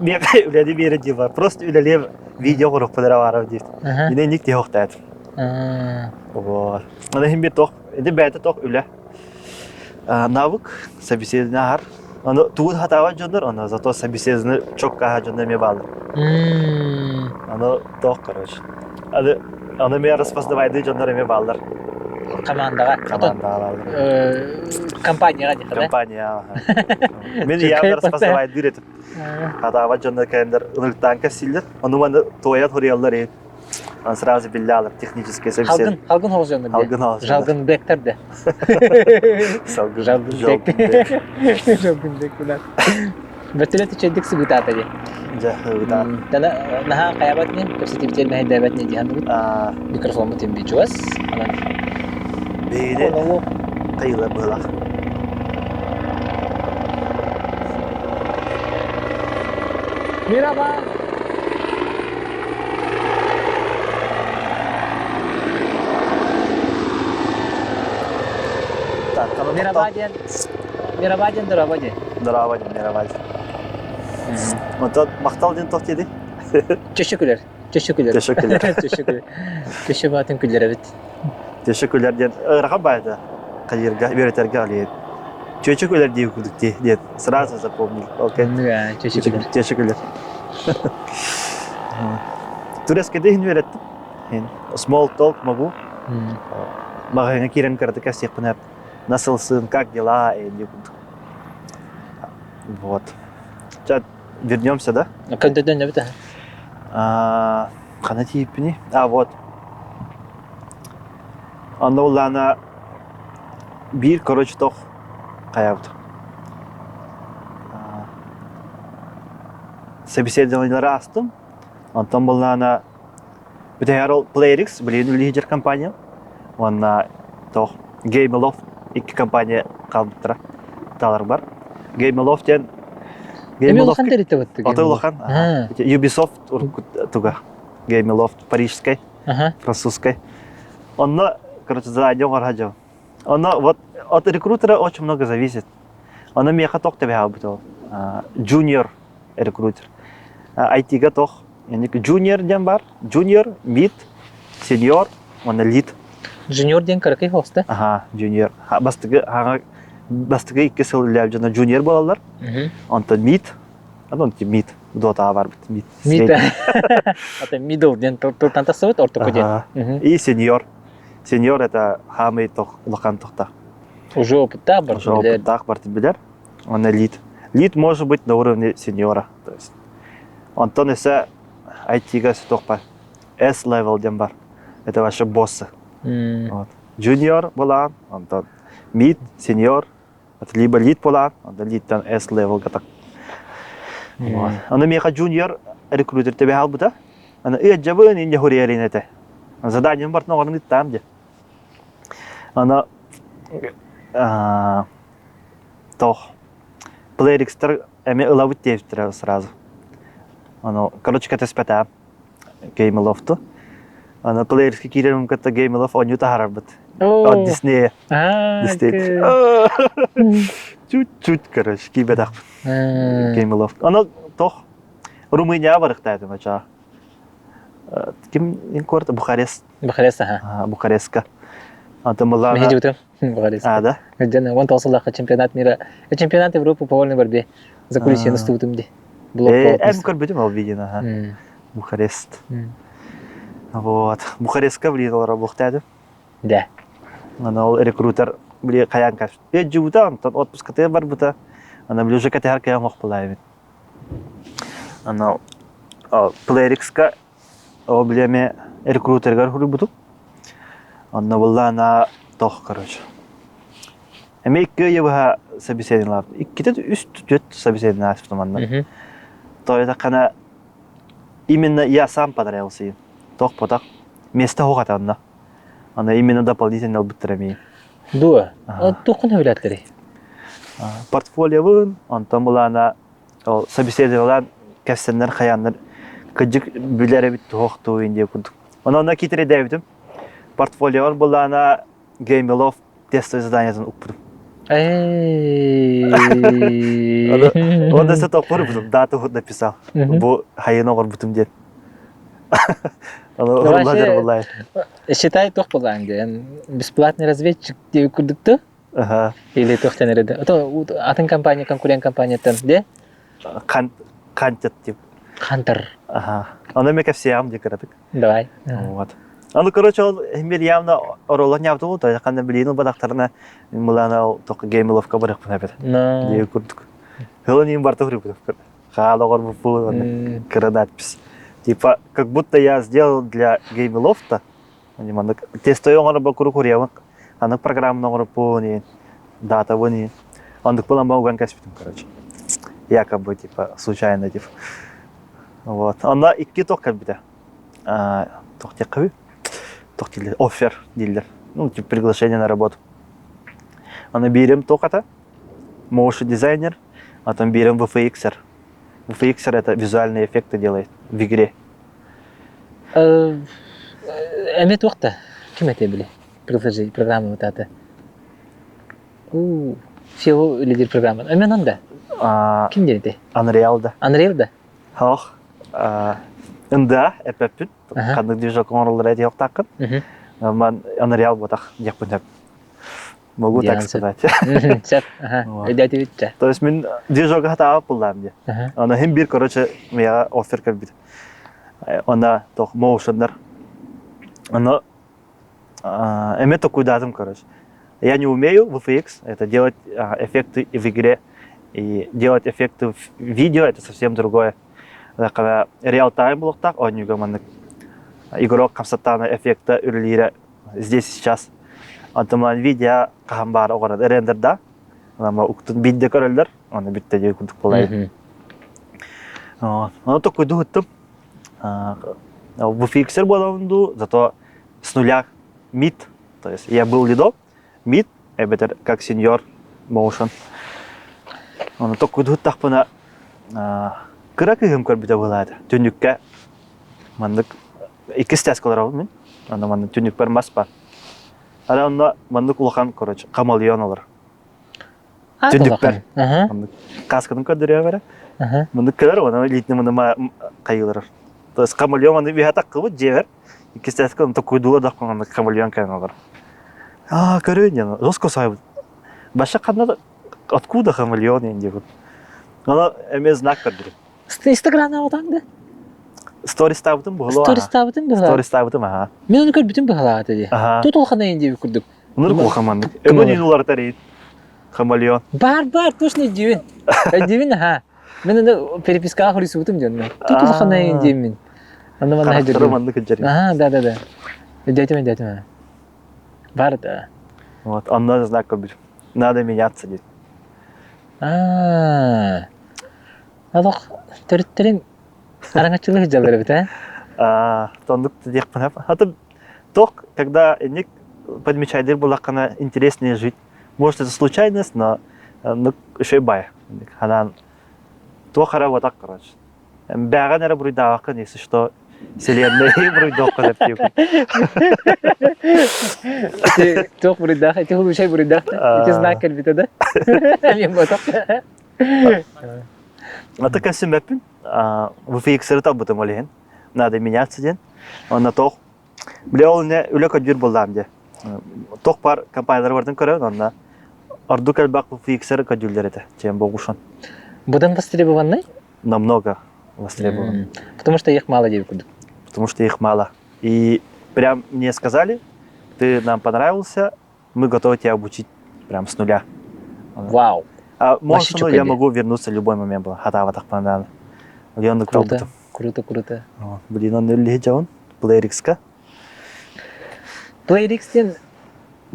Мен үлэни биэрэ дива, просто үлэлиэм видео оҥоруохпун эрэ баарым диир. Мине ник тиһэ охтаатым. Вот. Аны иһин бир тох, ити бэйэтэ тох үлэ. Навык собеседование аһар. Аны тугун хатаабат дьоннор, аны зато собеседование чокка аһар дьоннор эмиэ бааллар. Аны тох, короче. Аны аны эмиэ распознавайдыы дьоннор эмиэ бааллар.
Командаҕа.
Командаҕа бааллар.
Компанияҕа диэххэ да?
Компания. Мин я распознавайдыыр этим. Хатаабат дьоннор кэлэннэр ынырыктаан кэпсииллэр. Ону маны туойан хоруйаллар иһин. Он сразу биллэ технический
собеседование. Халгын халгын хоҕус
Халгын хоҕус.
Жалгын бектер де.
Жалгын бек.
Жалгын бек була. Бөртөлөт үчэйдик сыбытаата дии.
Дьэ, ыбытаат.
Тана наһаа хайабат не, кэпсэтибитер мэһэйдээбэт не диһаныбыт. Микрофоммут им бичуас. Анан
Биһиги тайыла быһылах.
Merhaba. Merhaba диэн Merhaba диэн дорообо диэн.
Дорообо диэн merhaba диэн. Онтон махтал диэн туох диэди?
Teşekkürler. Teşekkürler.
Teşekkürler.
Teşekkürler. Teşekkür баатын күллэрэбит.
Teşekkürler диэн ыарахан баайда хайырга үөрэтэргэ алиет. Чөчөкүлэр дии курдук дии диэн сразу запомнил. Окей.
Teşekkürler.
Teşekkürler. Турецкийде иһин үөрэттим. Small talk могу. Маҕаһыыҥҥа киирэн кыратык кэпсиэхпин Насылсын, как дела? курдук. Вот. Сейчас вернемся, да?
Көндөрдөн эбит
Хана тиийиппиний? А, вот. Онно улаана биир короче тох хайабыт. Собеседованиелары астым. Онтон буллаана бүтэһэр ол PlayerX билигин үлэлиир компания. Уонна тох Gameloft икки компания хаалбыттара таалар бар. Gameloft диэн
Эми улахан тэрилтэ бытты.
Аты улахан. Ubisoft туга. Gameloft парижскай, французскай. Онно, короче, задание оҥорор дьон. Онно вот от рекрутера очень много зависит. Ону миэхэ тох тэбэһэ ол. Junior рекрутер. IT-га тох junior диэн бар. Junior, mid, senior, уонна lead.
Junior диэн кыракый хоста.
Аха, junior. Бастакы хаҥа бастакы икки сыл үлэлээбит дьоно junior буолаллар. Онтон mid, онон mid дотаҕа барбыт mid.
Mid. Ата middle диэн тылтан тахсыбыт ортоку диэн.
И senior. Senior это хаамый тох улахан тохта.
Уже опыттаах
бар. Уже опыттаах бар билэр. Онно lead. Lead может быть на уровне сеньора. То есть онтон өссө IT-га туох бар. S-level диэн бар. Это ваши боссы. Вот. Junior буолаан, онтон mid, senior, либо lead буолаан, онтон leadтан S-levelга так. Вот. Аны миэхэ junior рекрутер тебе албыта. Аны ыаджабын инде хуриэрин этэ. Заданием бартын оҕонун ыттаам де. Аны тох плеерикстер эми ылабыт диэбиттэрэ сразу. Аны короче кэтэспэтээм Геймелофту. Аны плеерскэ киирэрим кытта Геймелоф оонньуу таһаарарбыт. От Дисней. Дисней. Чуть-чуть, короче, киирбэтэхпин. Геймелофт. Аны тох Румынияҕа барыахтаатым ачаа. Ким куорат Бухарест.
Бухарест, аха.
Бухарестка. Аты
Мылаана. Бухарест.
А, да?
Дьэн, он тоҕус чемпионат мира. Чемпионат Европы по вольной борьбе. За кулисье настубутум ди.
Эм көрбүтүм ол видеоны, аха. Бухарест. Вот. Бухарестка блин олоро буохтаатым.
Да.
Аны ол рекрутер били хайаан каш. Э жубута онтон отпускатыгар барбыта. Аны били уже кэтэһэр кыйам охпулаайбын. Аны Playrix-ка ол били эмиэ рекрутерыгар суруйбутум. Онно буллаана тох короче. Эмиэ икки ыйы быһа собеседованиелаабытым. Иккитэ үс түөрт собеседование ааспытым манна. То этаххана именно я сам понравился им. Тох потах место суох этэ онно. Аны именно дополнительно ылбыттар эмиэ.
Дуо? Туоххун сөбүлээттэрий?
Портфолиобун, онтон былаана ол собеседованиелаан кэпсэннэр хайааннар кырдьык билэр эбит туох тугун диye курдук. Онон киитирэдээбитим. Портфолиобар былаана Геймелов тестовый заданиетын укпутум. Онно сэ топпорбутум, дату написал. Бу хайын оҕорбутум диэн.
Считай туох буолаан диэн бесплатный разведчик диэби курдукту или туохтан эрэ атын компания конкурент компанияттан де
Хантер тип.
Хантер.
Ага. Аны мен кэпсиэҕим дии кыратык.
Давай.
Вот. Аны короче ол мир явно оролон ньаабыта то ханна билиин ылбатахтарына мылана ол тоқ геймиловка барыахпын эбит. Дии курдук. Хылын иин барта хурупутуп. Хаал оҕорбуппун кыра надпись. Типа как будто я сделал для геймилофта. Маннык тестовый оҥоро куру куруйабын. Анык программаны оҥороппун датабын Оннук буолан уган кэспитим короче. Якобы типа случайно типа. Вот. Онно икки тох кэлбитэ. Тох диэххэ тох дииллэр оффер дииллэр. Ну, типа приглашение на работу. Аны биирим туох этэ? Motion дизайнер, а там биирим VFXer. VFXer это визуальные эффекты делает в игре.
Эмиэ туох да? Ким этэ били? Программа вот это. Всего лидер программа. Эмен да? Ким диэти?
Unreal да.
Unreal да?
Хоох. Ында эпэппит. Ханнык движок оҥороллор этиэхтааххын. Ман Unreal буотах диэхпин сөп. Могу так сказать.
Сөп. Өйдөөтүбүт
То есть мин движога хатаабыт буллаам дии. Аны хим бир короче мияга оффер кэлбит. Она тох моушеннар. Аны эме токуйдаатым короче. Я не умею в VFX, это делать эффекты в игре и делать эффекты в видео это совсем другое. Когда реал-тайм булуктаах оонньууга маннык игрок хамсаттаана эффекта үлэлиирэ здесь сейчас. Онтон видео хаһан баар оҕорон рендерда ама уктун биирдэ көрөллөр оны бүттэ диye курдук буолайын. Ону токуйду ыттым. VFX буолабын дуу, зато с нуля mid, то есть я был лидом, mid, эбэтэр как senior motion. Ону токуйду ыттахпына кыра кыыһым көрбүтэ буолаата. Түннүккэ маннык иккис тээскэ олоробун мин. Онно маннык түннүкпэр мас бар. Ара онно маннык улахан, короче, хамелеон олор. Түннүкпэр. Маннык каскатын көрдөрүө бэрэ. Маннык кэлэр, онно илиитинэн маны хайыыларар. То есть хамелеон аны биһэ таккыбыт дьиэбэр. Иккис тээскэ онто куйдула да маннык хамелеон кэлэн олор. Аа, көрөйүн диэн, жестко сайбыт. Баша ханна откуда хамелеон диэн диэбит. Аны эмиэ знак көрдүрүм.
Инстаграмна отаң да?
Стористаабытым быһылаа.
Стористаабытым быһылаа.
Стористаабытым аха.
Мен оны көрбүтүм быһылаа ата дии. Тут улаханайын диэбит курдук.
Нур улахаманнык. Өбөн ин уларытар ит. Хамелеон.
Бар бар точно дибин. Дибин аха. Мен аны перепискаҕа хоруйсубутум диэн. Тут улаханайын диэммин. Аны манна
Харахтары маннык кыдьарым.
Аха, да да да. Өйдөөтүм өйдөөтүм. Бар да.
Вот, онно знак көрбүтүм. Надо меняться диэн.
Аа. Олох төрүттэрин араҥаччылыы сылдьаллар эбит ээ.
Аа, оннук диэхпин сөп. Аты тох, когда инник подмечайдыр булаххана интереснее жить. Может, это случайность, но ну, еще бай. Ханаан туох эрэ вот так, короче. Бэҕэн эрэ буруйдаабаккын, если что, вселенная буруйдуохха деп диэбит.
Ити туох буруйдаах, ити хулуучай буруйдаах да? Ити знак кэлбитэ да? Мен ботох.
Аты көссүммэппин. VFX-ы талбытым ол иһин. Надо меняться диэн. Онно тоох Бile ол не үлэ көдьүүр буллаам дьэ. Тох бар компаниялары бардын көрөбүн онно ордук элбэх VFX-ы көдьүүллэр этэ. Чем богушан.
Будан востребованный?
Намного востребован.
Потому что их мало диэбит курдук.
Потому что их мало. И прям мне сказали, ты нам понравился, мы готовы тебя обучить прям с нуля.
Вау.
А может, ну, я могу вернуться в любой момент было. Хатаава тахпандааны. Леонды
Круто, круто, круто.
Блин, он үллиһи дьон. PlayerX-ка.
PlayerX диэн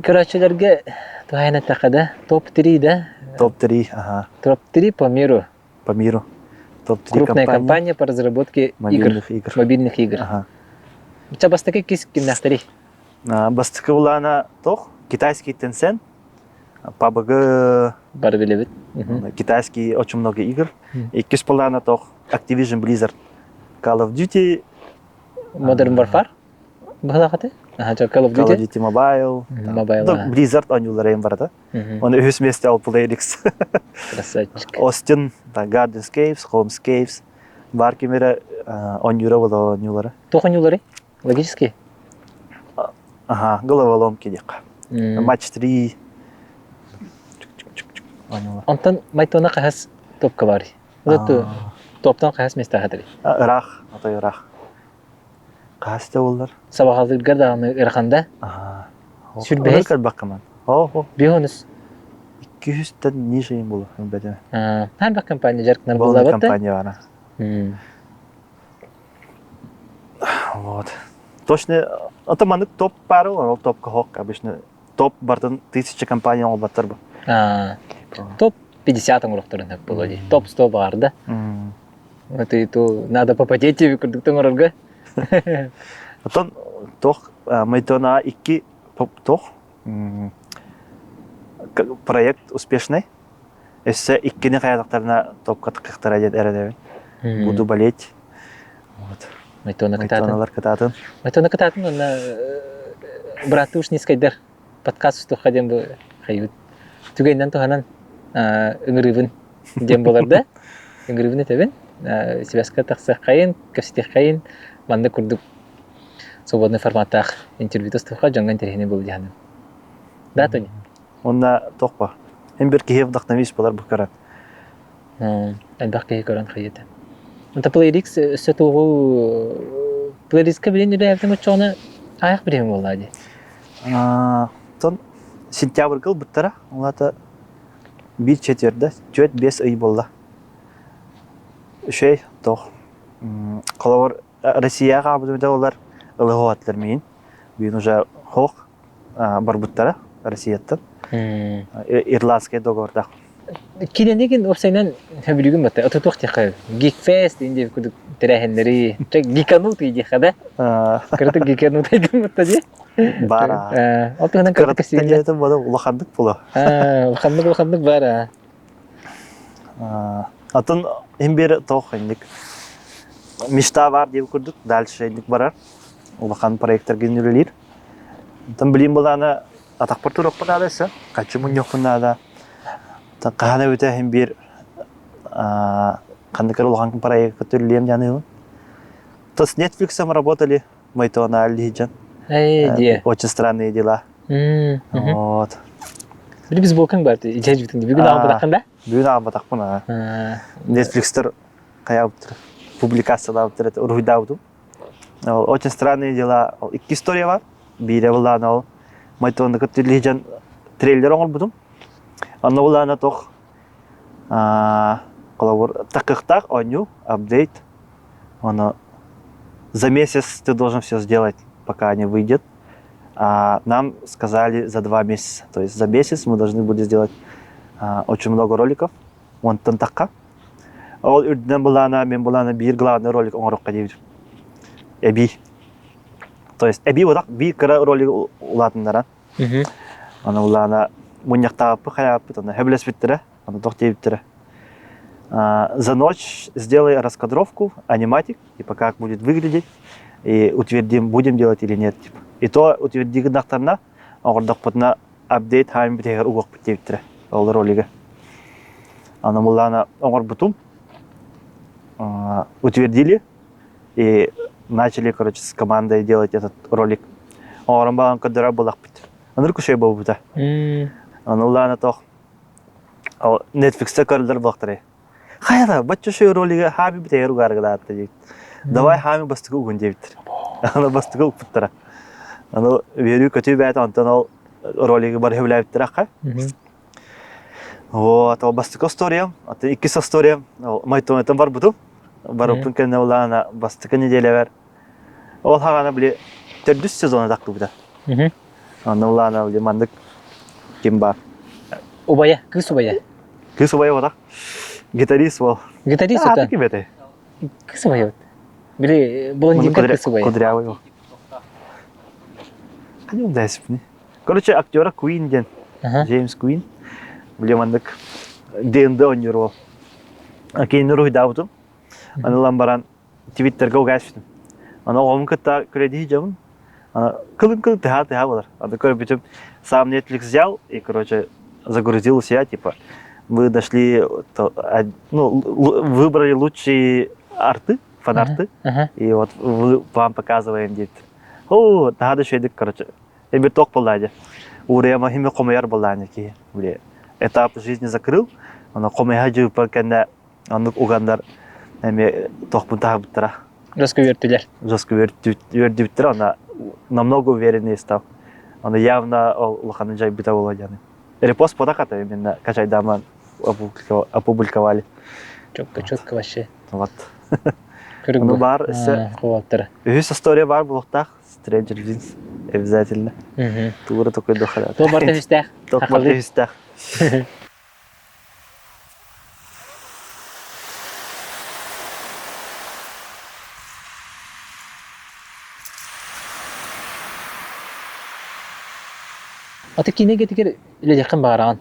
көрөөччүлэргэ туһаайан эттэххэ да, топ-3 да?
Топ-3, ага.
Топ-3 по миру.
По миру. Топ-3
Крупная компания по разработке
мобильных игр.
Мобильных игр.
Ага.
Ча бастакы кис кимнээхтэрий?
Бастакы улаана тох китайский Tencent, PUBG,
Бары билэбит.
Китайский очень много игр. Иккис плана тох Activision Blizzard, Call of Duty,
Modern Warfare? Быһалаахаты? Аха, Call of
Call of
Duty.
Duty Mobile.
Mobile.
Blizzard оонньуулара барата. Оны үһүс миэстэ ол PlayX.
Красавчик.
Austin, Gardenscapes, Homescapes, бар кимере оонньуура буола оонньуулара.
Туох оонньуулары? Логически?
Ага, головоломки диэххэ. Матч 3.
Онтон Майтона хаһыс топка бар? Топтан хаһыс миэстэ хатырый?
Ыраах, отой ыраах. Хаһыс да буоллар?
Сабаҕалыыргар даҕаны ыараханда. Сүрбэһис?
Кэлбэккэ Оо,
Биһонус.
200-тэн ниже им было, бэтэ.
Хайбах компания дьарыктанар буоллабыт
компания бара. Вот. Точно, это маннык топ пары, ол топка хок обычно топ бартын тысяча компания оҥорботтор бу.
Топ 50 оҥорохторун сөп буолуо дии. Топ 100 баар да. Это то надо попотеть тебе курдук оҥорорго.
Оттон тох Майтона икки тох проект успешный. Өссө иккини хайатахтарына топка тыкыахтара диэн эрэнэбин. Буду болеть. Вот.
Майтона кытаатын.
Майтоналар кытаатын.
Майтона кытаатын уонна бырааттыы Ушницкайдар подкаст устуохха диэн бу хайыбыт. Түгэнинэн туһанан ыҥырыыбын диэн буолар да. Ыҥырыыбын этэбин. Связка тахсыаххайын, кэпсэтиэххэйин маннык курдук свободный форматтаах интервью устуохха дьоҥҥо интэриэһинэй буолуо диэн. Да, Тоня?
Уонна туох Эн бір киһи вдохновись болар бу көрөн.
Элбэх киһи көрөн хайыта. Онто PlayRix өссө туоҕу PlayRix-ка билин үлэлээбитиҥ оччоҕуна аайах бириэмэ буоллаа дии.
Тон сентябрьга ылбыттара. Ол аата биир четверде, 4-5 ый буолла. Үчүгэй туох. Холобур Россияҕа хаалбытым этэ олар ылыһыаттар миин. Бүгүн уже хоох барбыттара Россияттан. Ирландскай договордаах.
Киненигин уопсайынан сөбүлүүгүн батта отутуох диэххэ Geekfest диэн курдук тэрээһиннэри гиканутый диэххэ да кыратык гиканутый гыммытта дии
Баар.
Ол туһунан кыратык
кэпсиирин буола улаханнык була.
Улаханнык улаханнык баар.
Атын им бир тоох инник мечта бар диэбит курдук дальше инник барар улахан проекттарга үлэлиир. Оттон билим былаана атахпар туруохпун наада өссө, хаччы мунньуохпун наада. Хаһан эбитэ иһин биир ханнык эрэ улахан проекка үлэлиэм диэн аныыбын. То с Netflix работали, Майтона Алиджан.
Эй,
Очень странные дела. Вот.
Били бейсболкаҥ баар дьэ бүгүн аҕалбатаххын да?
Бүгүн аҕалбатахпын аа. Netflixтер хайаабыттар публикациялаабыттар это уруһуйдаабытым. Очень странные дела. Икки история бар. Биирэ булаан ол Майтонны кытта дьон трейлер оҥорбутум. Онно булаана тох холобур такыхтаах оонньуу апдейт. Оно за месяц ты должен все сделать, пока не выйдет. А нам сказали за 2 месяца. То есть за месяц мы должны были сделать очень много роликов. Онтон тахха. Ол үрдүнэн былаана, мен былаана биир главный ролик оҥорохха диэбитим. Эбии. То есть эбии бодах биир кыра ролик улаатыннаран. Аны улаана мунньахтаабыппыт хайааппыт, аны сөбүлэспиттэрэ, аны тох диэбиттэрэ. За ночь сделай раскадровку, аниматик, типа как будет выглядеть, и утвердим, будем делать или нет. Типа. И то утверди гыннахтарына, оҕордохпутуна апдейт хаайын бүтэһигэр угуохпут диэбиттэрэ ол ролига. Аны муллаана оҥорбутум, утвердили и начали, короче, с командой делать этот ролик. Оҥорон баран көрдөрөр буоллахпыт. Ынырык үчүгэй буолбута. Аны улаана тох Netflixте көрөлөр буоллахтарай. Хайа бачча үчүгэй ролига хаами бүтэйэр угаарыгылаатта диэбит. Давай хаами бастакы угун диэбиттэр. Аны бастакы укпуттара. Аны үөрүү көтүү бэйэтэ онтон ол ролигы бары сөбүлээбиттэр ахха. Вот, ол бастакы историям, аты иккис историям, Майтонаттан барбытым. Барыппын кэннэ улаана бастакы неделябар. Ол хаҕана били төрдүс сезона тахтыбыта. Онно улаана били маннык ким бар?
Убайа, кыыс убайа.
Кыыс убайа бодах. Гитарист бол.
Гитарист это?
Ким этэй?
Кыыс убайа. Били блондинка кыыс убайа.
Кудрявый ол. Ханьым дэсипни. Короче, актера Куин диэн. Джеймс Куин. Били маннык ДНД оонньуур ол. Кинини уруһуйдаабытым. Аны ылан баран Твиттергэ угаспытым. Аны оҕом кытта күрэдии дьабын. Кылын-кылын тыһаа-тыһаа болар. Аны көрбүтүм, сам Netflix взял и, короче, загрузил у себя, типа, вы дошли, ну, выбрали лучшие арты, фанарты, и вот вы, вам показываем, дейді. О, наһаа да үчүгэйдик, короче, эбир тох буолла дии. Уурайама хими хомуйар буоллаан киһи. Били, этап жизни закрыл, аны хомуйа дьыыппар кэннэ оннук угандар эмиэ тохпун таһабыттара.
Жестко үөртүлэр.
Жестко үөрдүбүттэр, она намного увереннее стал. Она явно ол улаханын жайбыта буолуо диэн. Репост подаката именно качайдаман опубликовали.
Четко, четко вообще.
Вот. Ну бар өссө үһүс история бар булуктаах Stranger Things обязательно. Тугура такой дохалат.
Туох барта үстээх.
Туох барта үстээх.
Аты киинэ эйгэтигэр үлэлиэххин баҕараҕын?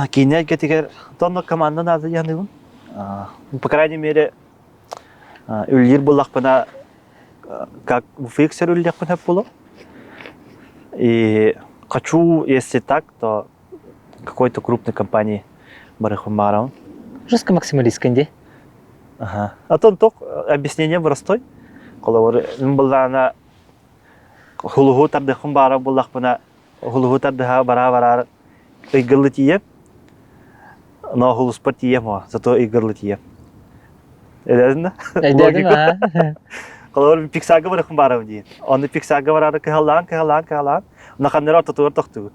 Киинэ эйгэтигэр тонно команда наада диэхнибин. По крайней мере, үлэлиир буоллахпына, как фиксер үлэлиэхпин сөп буолуо. И хочу, если так, то какой-то крупной компании барыхпын баҕарабын.
Жестко максималисткын дии.
Ага. А то тох объяснение простой. Холобур, мин былаана хулуһу тардыхпын баара буллахпына, хулуһу тардыһа бараа-бараар ыйгыллы тиийэм. Но хулуспар тиийэм о, зато ыйгыллы тиийэм. Эдэрин да?
Эдэрин аа.
Холобур, Пиксарга барыхпын баарабын диин. Онно Пиксарга бараары кыһаллаан, кыһаллаан, кыһаллаан, улаханнары ортотугар тохтугут.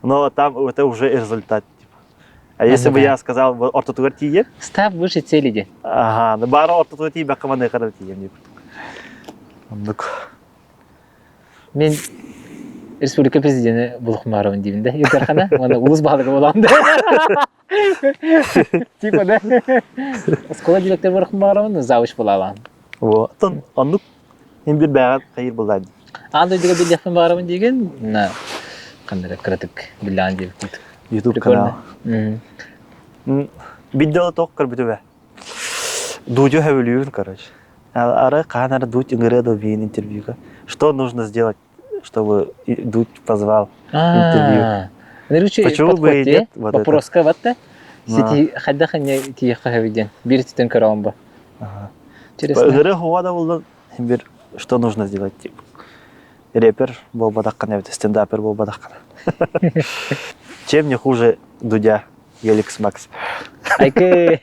Но там это уже результат. Типа. А если бы я сказал ортотугар тиийэн?
Ставь выше цели диэн.
Ага, ну баара ортотугар тиийбэккэ маныаха да тиийэн диэбит. Оннук.
Мен республика президенэ булухмаарабын диибин да Илдархана уонна улус баһылыга буолаҕын да типа да оскуола директор буолахмаарабын завуч буолаалаан
Во, оннук Мин бир бэҕэ хайыр буллаан.
Аан дойдуга биллиэхпин баҕарабын диигин, на ханна эрэ кыратык биллэҕин диэбиккит.
YouTube канал. Видео тоқ көрбүтүбэ. Дудю хэвлүүн, короче. Ары хаан ары Дудь ыҥырыа да биин интервьюга. Что нужно сделать, чтобы Дудь позвал интервью?
Почему бы и нет? Вопроска ватта. Сити хайдах не тиехха хэвиден. Бир титен көрөөн ба.
Ыҥырыа хуа да буллун, бир что нужно сделать, типа. Рэпер буолбатаххына эбэтэр стендапер буолбатаххына. Чем не хуже Дудя Геликс Макс.
Айкы.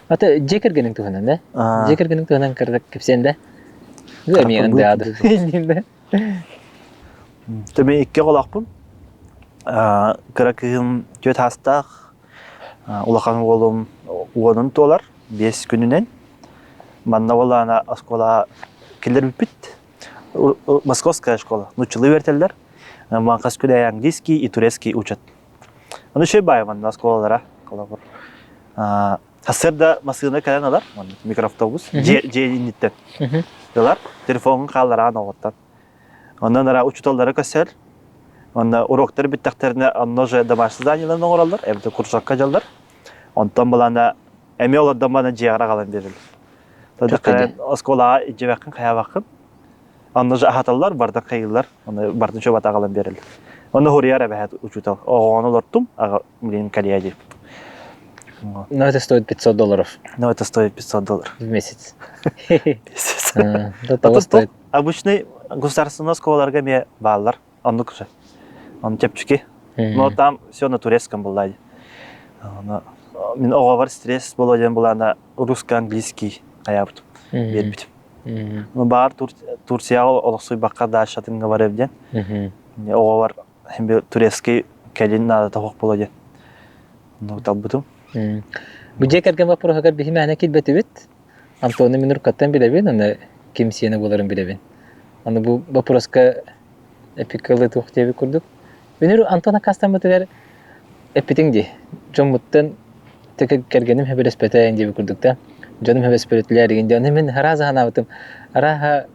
Ата дьиэ кэргэниҥ туһунан да? Дьиэ кэргэниҥ туһунан кырдык кэпсээн да? Бу эмиэ ындаады.
Төмө икки оҕолоохпун. Кыра кыыһым түөрт саастаах, улахан уолум уонун туолар, 5 күнүнэн. Манна буоллаҕына оскуола киллэрбиппит. Московская школа. Нууччалыы үөрэтэллэр. Маҥхас күнэ английский и турецкий учат. Ону үчүгэй баайы манна оскуолалара холобур. Сарсыарда массыына кэлэн ылар, микроавтобус, дьиэ дьиэ инниттэн ылар, телефоҥҥун хааллараан оҕоттон. Онон ара учууталлара көсөр, онно уроктар бүттэхтэринэ онно уже домашний заданиеларын оҥороллор, эбэтэр курсакка дьаллар. Онтон былаана эмиэ олордон бана дьиэҕэр аҕалан биэрэллэр. Тогда оскуолаҕа илдьибэххин хайаабаххын. Онно же аһаталлар, барытын хайыыллар, оны барытын чуобата аҕалан биэрэллэр. Онно хуруйар эбэһээт учуутал. Оҕону олортум, аҕа блин кэлиэ диир.
Но это стоит 500 долларов.
Но это стоит 500 долларов.
В месяц. Месяц. Да, того стоит.
Обычный государственный оскуолаларга эмиэ бааллар. Оннук же. Он чэпчэки. Но там все на турецком была. Мин оҕобор стресс буолуо диэн булаана русско-английский хайаабытым биэрбитим. Ну баар Турцияҕа олохсуйбакка дашатыҥҥа барар диэн. Оҕолор турецкий кэлин наадата суох буолуо диэн. Оннук талбытым.
Бу дьиэ кэргэн боппуруоһугар биһи мээнэ киирбэтибит. Антоны мин уруккаттан билэбин, аны ким сиэнэ буоларын билэбин. Аны бу боппуруоска эпикалы туох диэбит курдук. Үнүр Антон аккаастаммытыгар эппитиҥ дии, дьоммуттан кэргэним сөбүлэспэтэ диэбит курдук да, дьонум сөбүлэспэтилэр игин диэн. Аны мин араас санаабытым, арааһа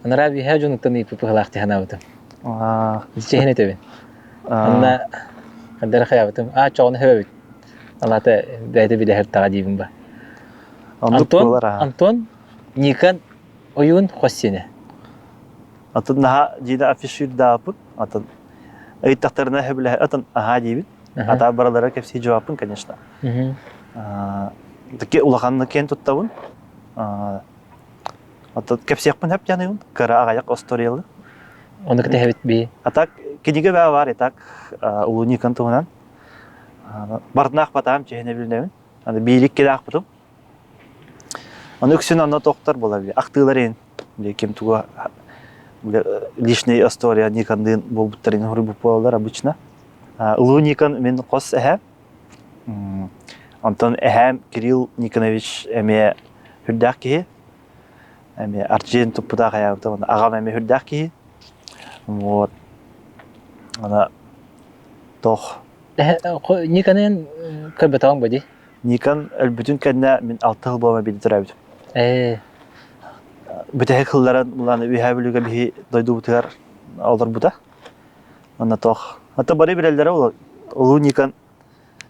анараа биһээ дьонуттан ыйыппыт быһыылаах дии санаабытым. Чиһин этэбин. Онно хардары хайаабытым, аа чоҕуну сөбөбүт. Алаата бэйэтэ билэһэр таҕа диибин ба. Антон, Антон Никон ойуун хос сиэнэ.
Атын наһаа дьиэни афиширдааппыт, атын ыйыттахтарына сөбүлэһэ атын аһаа диибит. Ата баралара кэпсии жаваппын, конечно. Таки улаханнык киэн туттабын. Атын кэпсиэхпин хөп диэн кыра аҕайах историялы.
Ону кэтэһэбит би.
А так кинигэ баа бар, и так Улуу Никон туһунан. Барднаах батаам чиһинэ билинэбин. Аны биирик килаахпытым. Аны үксүн онно тохтор буолар били ахтыылар иһин били ким туга били личный история Никондыын буолбуттарын суруйбут буолаллар обычно. Улуу Никон мин хос эһээм. Онтон эһээм Кирилл Никонович эмиэ үрдээх киһи. Эмиэ Арчиин туппутаах айаабыта аҕам эмиэ үрдээх киһи. Вот. Ана тох.
Никонын көрбөтөҕүҥ бу дии?
Никон өлбүтүн кэннэ мин алта сыл буолан биирдэ төрөөбүтүм.
Ээ.
Бүтэһик сылларын булан Үөһээ Бүлүүгэ биһи дойдубутугар олорбута. Онно туох. Ата бары билэллэрэ Улуу Никон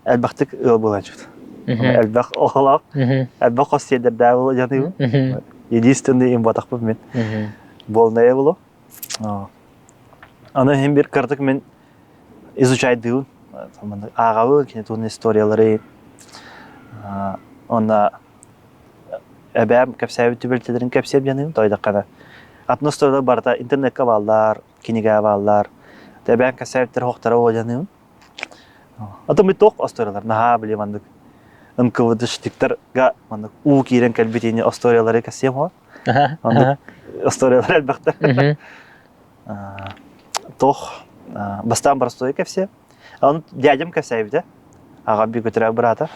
элбэхтик ыал буолааччыт. Элбэх оҕолоох, элбэх хос сиэдэрдээх буола дьаныыбын. Единственный им батахпын мин. Буолнайа булу. Аны иһин бир кырдык мин изучайдыыбын ааҕабын кини туһунан историялары уонна эбээм кэпсээбит түбэлтэлэрин кэпсиэм диэн тойдоххына атын историялар барыта интернеккэ бааллар кинигэ бааллар эбээм кэпсээбиттэр хоктара уодьаныыбын атын туох историялар наһаа били маннык НКВДшниктарга маннык уу киирэн кэлбитини историялары кэпсиэм хо оннук историялар элбэхтэр Туох бастаан боростуой кэпсиэ. Ону дядям кэпсээбитэ. Аҕам биир көтүрэ быраата.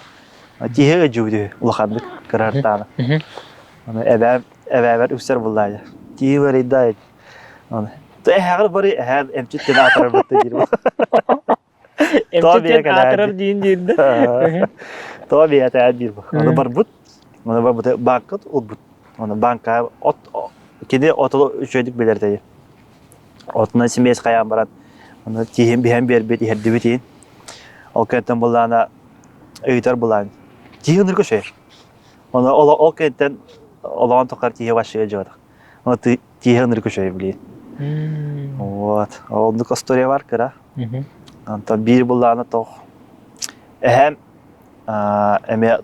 Тииһэ ыдьыбыт улаханнык кырартаана. Аны эбээм эбээбэр үксэр буллаайа. Тииһи барыйда. Аны эһэҕэр бары эһээн эмчит диэн аатырар диир.
Эмчит диэн аатырар диин диирдэ.
Тоҕо биһэтэ диир бу. Аны барбыт. Аны барбыт банкыт ылбыт. Аны банка от кини оту үчүгэйдик билэр тэйи. Отунан симиэс хайаан баран аны тииһин биһэн биэрбит иһэрдибит иһин. Ол кэнниттэн былаана ыйытар былаан. Тииһин ынырга үчүгэй. Оны ол ол кэнниттэн олоҕун тухары тииһи вообще дьыбатах. Оны тииһи ынырга үчүгэй билиин. Вот. Оннук история бар кыра. Онтон биир былаана тоох эһээм эмиэ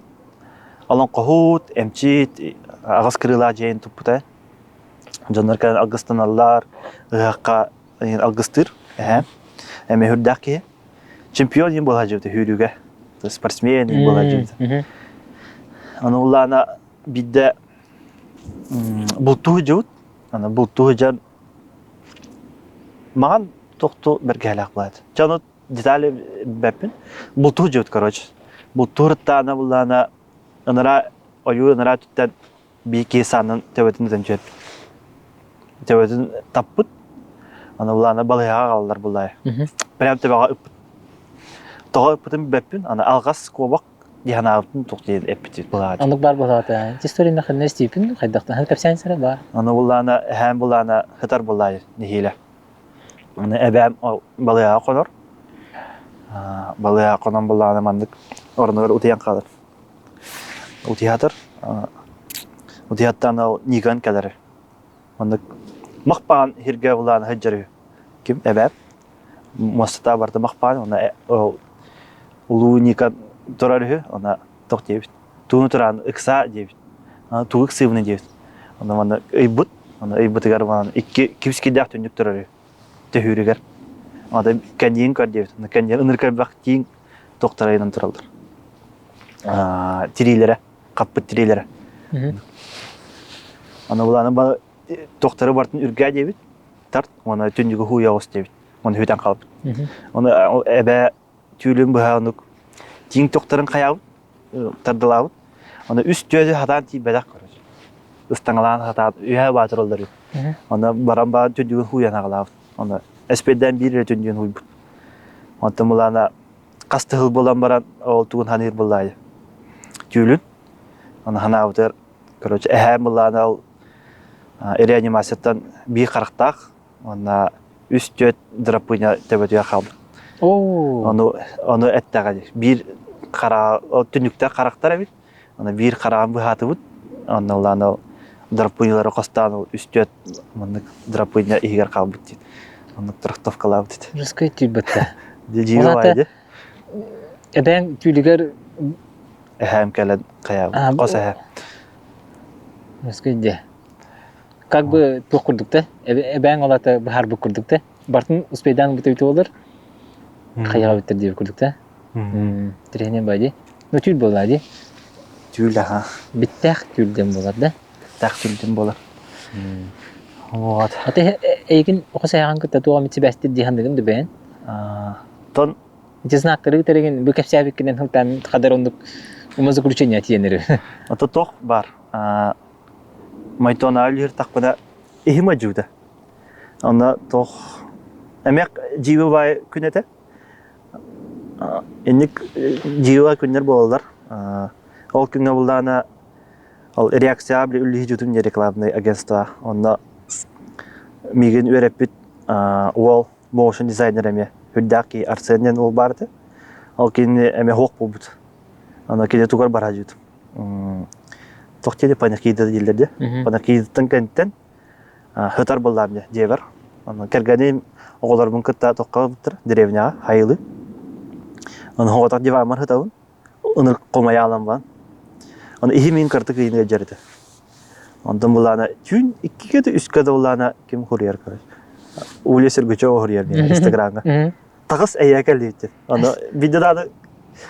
олоҥхоһут, эмчит, Аҕыс кырыылаах дьиэйин туппута. Дьоннор кэлэн алгыстаналлар, ыһыахха алгыстыыр. Эһэ. Эмиэ үрдээх киһи. Чемпион иин буола сылдьыбыта сүүрүүгэ. Спортсмен иин буола сылдьыбыта. Аны улаана биирдэ бултуу сылдьыбыт. Аны бултуу сылдьан маҕан тохту бэргэһэлээх буолаат. Чэ ону детали билбэппин. Бултуу сылдьыбыт короче. Бултуу ырыттаана буллаана ынараа ойуу ынараа түттэн биир киһи саанан төбөтүн ытан түһэрбит. Төбөтүн таппыт. Аны булаана балыыһаҕа аҕалаллар буллаайа. Прям төбөҕө ыппыт. Тоҕо ыппытын билбэппин. Аны алҕас куобах дии санаабытын туох диэн эппит булаата.
Оннук баар буолаата. Историяны ханна истиипин хайдахтан кэпсээн сэрэ баар.
Аны буллаана эһээм буллаана сытар буллаайа нэһиилэ. Аны эбээм ол балыыһаҕа хонор. Балыыһаҕа хонон буллаана маннык орнугар утуйан хаалар. Утуйатар. Утуйаттан ол Никон кэлэр. Маннык махпаан сиргэ улаана сылдьар үһү. Ким эбээм муостата барда махпаан уонна ол улуу Никон турар үһү уонна тох диэбит. Тууну тураан ыксаа диэбит. Тугу ыксыыбыный диэбит. Онно манна ыйбыт. Онно ыйбытыгар манан икки кибискийдээх түннүк турар үһү. Төһүүрүгэр. Ата кэнниин көр диэбит. Кэнниин ынырык элбэх тииҥ тохторойунан тураллар. Тириилэрэ, хаппыт тириилэрэ. Аны булааны тохтору бартын үргээ диэбит, тарт, уонна түннүгү хууйа оҕус диэбит. Оны хүтэн хаалбыт. Оны эбээ түүлүн быһа онук тииҥ тохторун хайаабыт, тардылаабыт. Оны үс түөтү хатаан тиийбэтэх короче. Ыстаҥалаан хатаан үһэ баатыраллар. Оны баран баан түннүгүн хууйан аҕалаабыт. Оны эспэйдээн биир эрэ түннүгүн хууйбут. Онтон булаана хас тыһыл буолан баран ол тугун ханыыр буллаайы. Түүлүн. Оны ханаабытыгар короче эһээм буллаана ол реанимацияттан биир харахтаах уонна үс түөрт драпыня төбөтүгэр хаалбыт. Ону ону эттэҕэ биир хара түннүктэр харахтар эбит. Аны биир хараҕын быһаатыбыт. Онно ылаан ол драпынялары хостоон ол үс түөрт маннык драпыня иһигэр хаалбыт диэн. Оннук трактовкалаабыт этэ.
Русскай түүлбэттэ.
Дьиэ баайды.
Эбээҥ түүлүгэр
эһээм кэлэн хайаабыт. Хос эһээм.
Русскай дьэ. Как бы туох курдук да эбээҥ ол ата быһаарбыт курдук да бартын успейдаан бутуйта болар хайаҕа бүттэр диир курдук да Тирэһинэн баа дии. Ну түүл буоллаа дии.
Түүл аха.
Биттээх түүл диэн буолар да?
Биттээх түүл диэн буолар. Вот.
Аты эйигин оҕо сайаҕын кытта туох эмит сибээстир дии саныгын да бэйэн?
Тон
Ити знактары ыытарыгын бу кэпсээбиккинэн сылтаан хадар оннук умозаключение тиэнэри.
Ото туох бар. Майтона үлүһүр иһим адьыыта. Онно туох эмиэ дьиибэ баай күн этэ. Инник дьиэҕэ күннэр буолаллар. Ол күҥҥэ буллаҕына ол реакция били үллүһү диэн рекламнай агентство. Онно миигин үөрэппит уол motion дизайнер эмиэ үрдээх киһи Арсен диэн уол баар этэ. Ол кинини эмиэ суох буолбут. Аны кини тугар бараа дьиэт. Туох диэри панихида дииллэр дии. Панихидаттан кэнниттэн Хытар буоллаам дьэ дьиэбэр. Онно кэргэним оҕолорбун кытта тоххо ылбыттар деревняҕа хайылыы. Ону оҕотох диваммар сытабын. Ынырык хомайаалан баран. Ону иһим мин кыртык ыйыныга дьарыта. Онтон булаана түүн иккигэ да үскэ да булаана ким хуруйар короче. Уля Сергучева хуруйар миэхэ инстаграмҥа. Таҕыс эйээ кэллиэттин. Ону видео дааны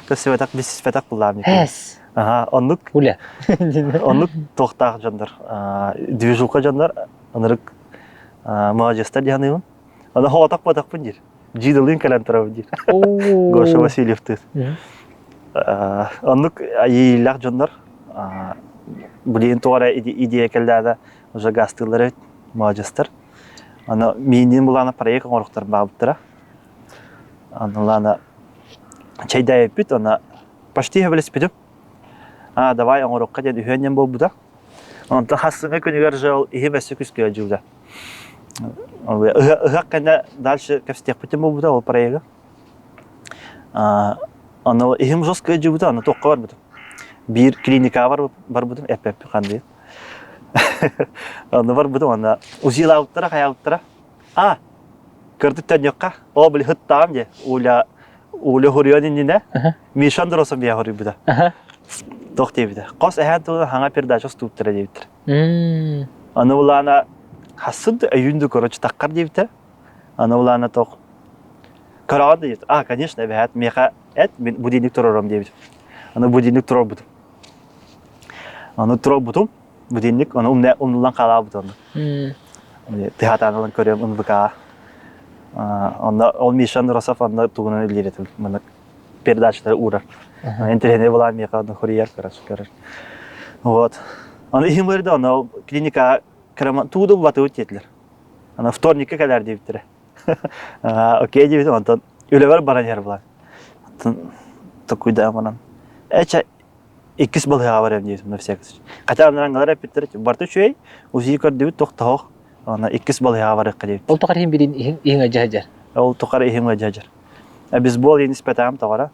көрсүбэтэх, билсиспэтэх буллаам.
Эс.
Аха, оннук
Уля.
Оннук туохтаах дьоннор, движуха дьоннор ынырык маладьыастар дии саныыбын. Аны хоҕотох буотахпын диир. Дьиидалыын кэлэн турабын диир. Гоша Васильевтыыр. Оннук айыылаах дьоннор билигин тоҕо эрэ идея кэллэҕинэ уже гаастыыллар эбит маладьыастар. Аны миинин булаана проект оҥоруохтар баабыттара. Аны лаана чэйдээбиппит, аны почти сөбүлэспитим. А, давай оҥоруохха диэн үһүөн диэн буолбута. Онтон хассыҥҥы күнүгэр же ол иһим өссө күскүө дьылда. Ыһыах кэннэ дальше кэпсэтиэхпитин буолбута ол проегы. Аны иһим жестко дьыбыта, аны туохха барбытым. Биир клиникаҕа барбытым, эппэппин ханныйын. Аны барбытым, аны УЗИлаабыттара, хайаабыттара. А, көрдүк төннүөххэ. О, били хыттаҕым дии. Уля, Уля хуруйан иннинэ Миша Андросов миэхэ хоруйбута. Туох диэбитэ? Хос эһээн туһунан хаҥа передача устубуттара диэбиттэр. Аны улаана хассын да өйүүн да короче таххар диэбитэ. Аны улаана туох көрөҕөн да диэбит. А, конечно, эбэһээт миэхэ эт, мин будильник туруорам диэбит. Аны будильник туруорбутум. Аны туруорбутум, будильник, аны умнуллан хаалаабыт онно. Тыһаатаан ылан көрүөм НВК. Онно ол Миша Андросов онно тугунан үлэлиир этим. Маннык передачалары уурар. Интэриэһинэй была миэхэ онно хоруйар короче көрөр. Вот. Аны иһим ыарыйда, онно клиникаҕа кыраман туу да булбатыбыт диэтилэр. Аны вторникка кэлээр диэбиттэрэ. Окей диэбитим, онтон үлэбэр баран иһэр булан. Онтон токуйдаан баран. Эчэ иккис балыыһаҕа барыам диэбитим на всякий случай. Хотя анарангалар эппиттэр, барыта үчүгэй, УЗИ көрдүбүт, тохтоох. Аны иккис балыыһаҕа барыахха диэбит.
Ол тухары иһин билин иһин иһин ыдьа
Ол тухары иһин ыдьа Обезбол иһин испэтэҕим тоҕоро.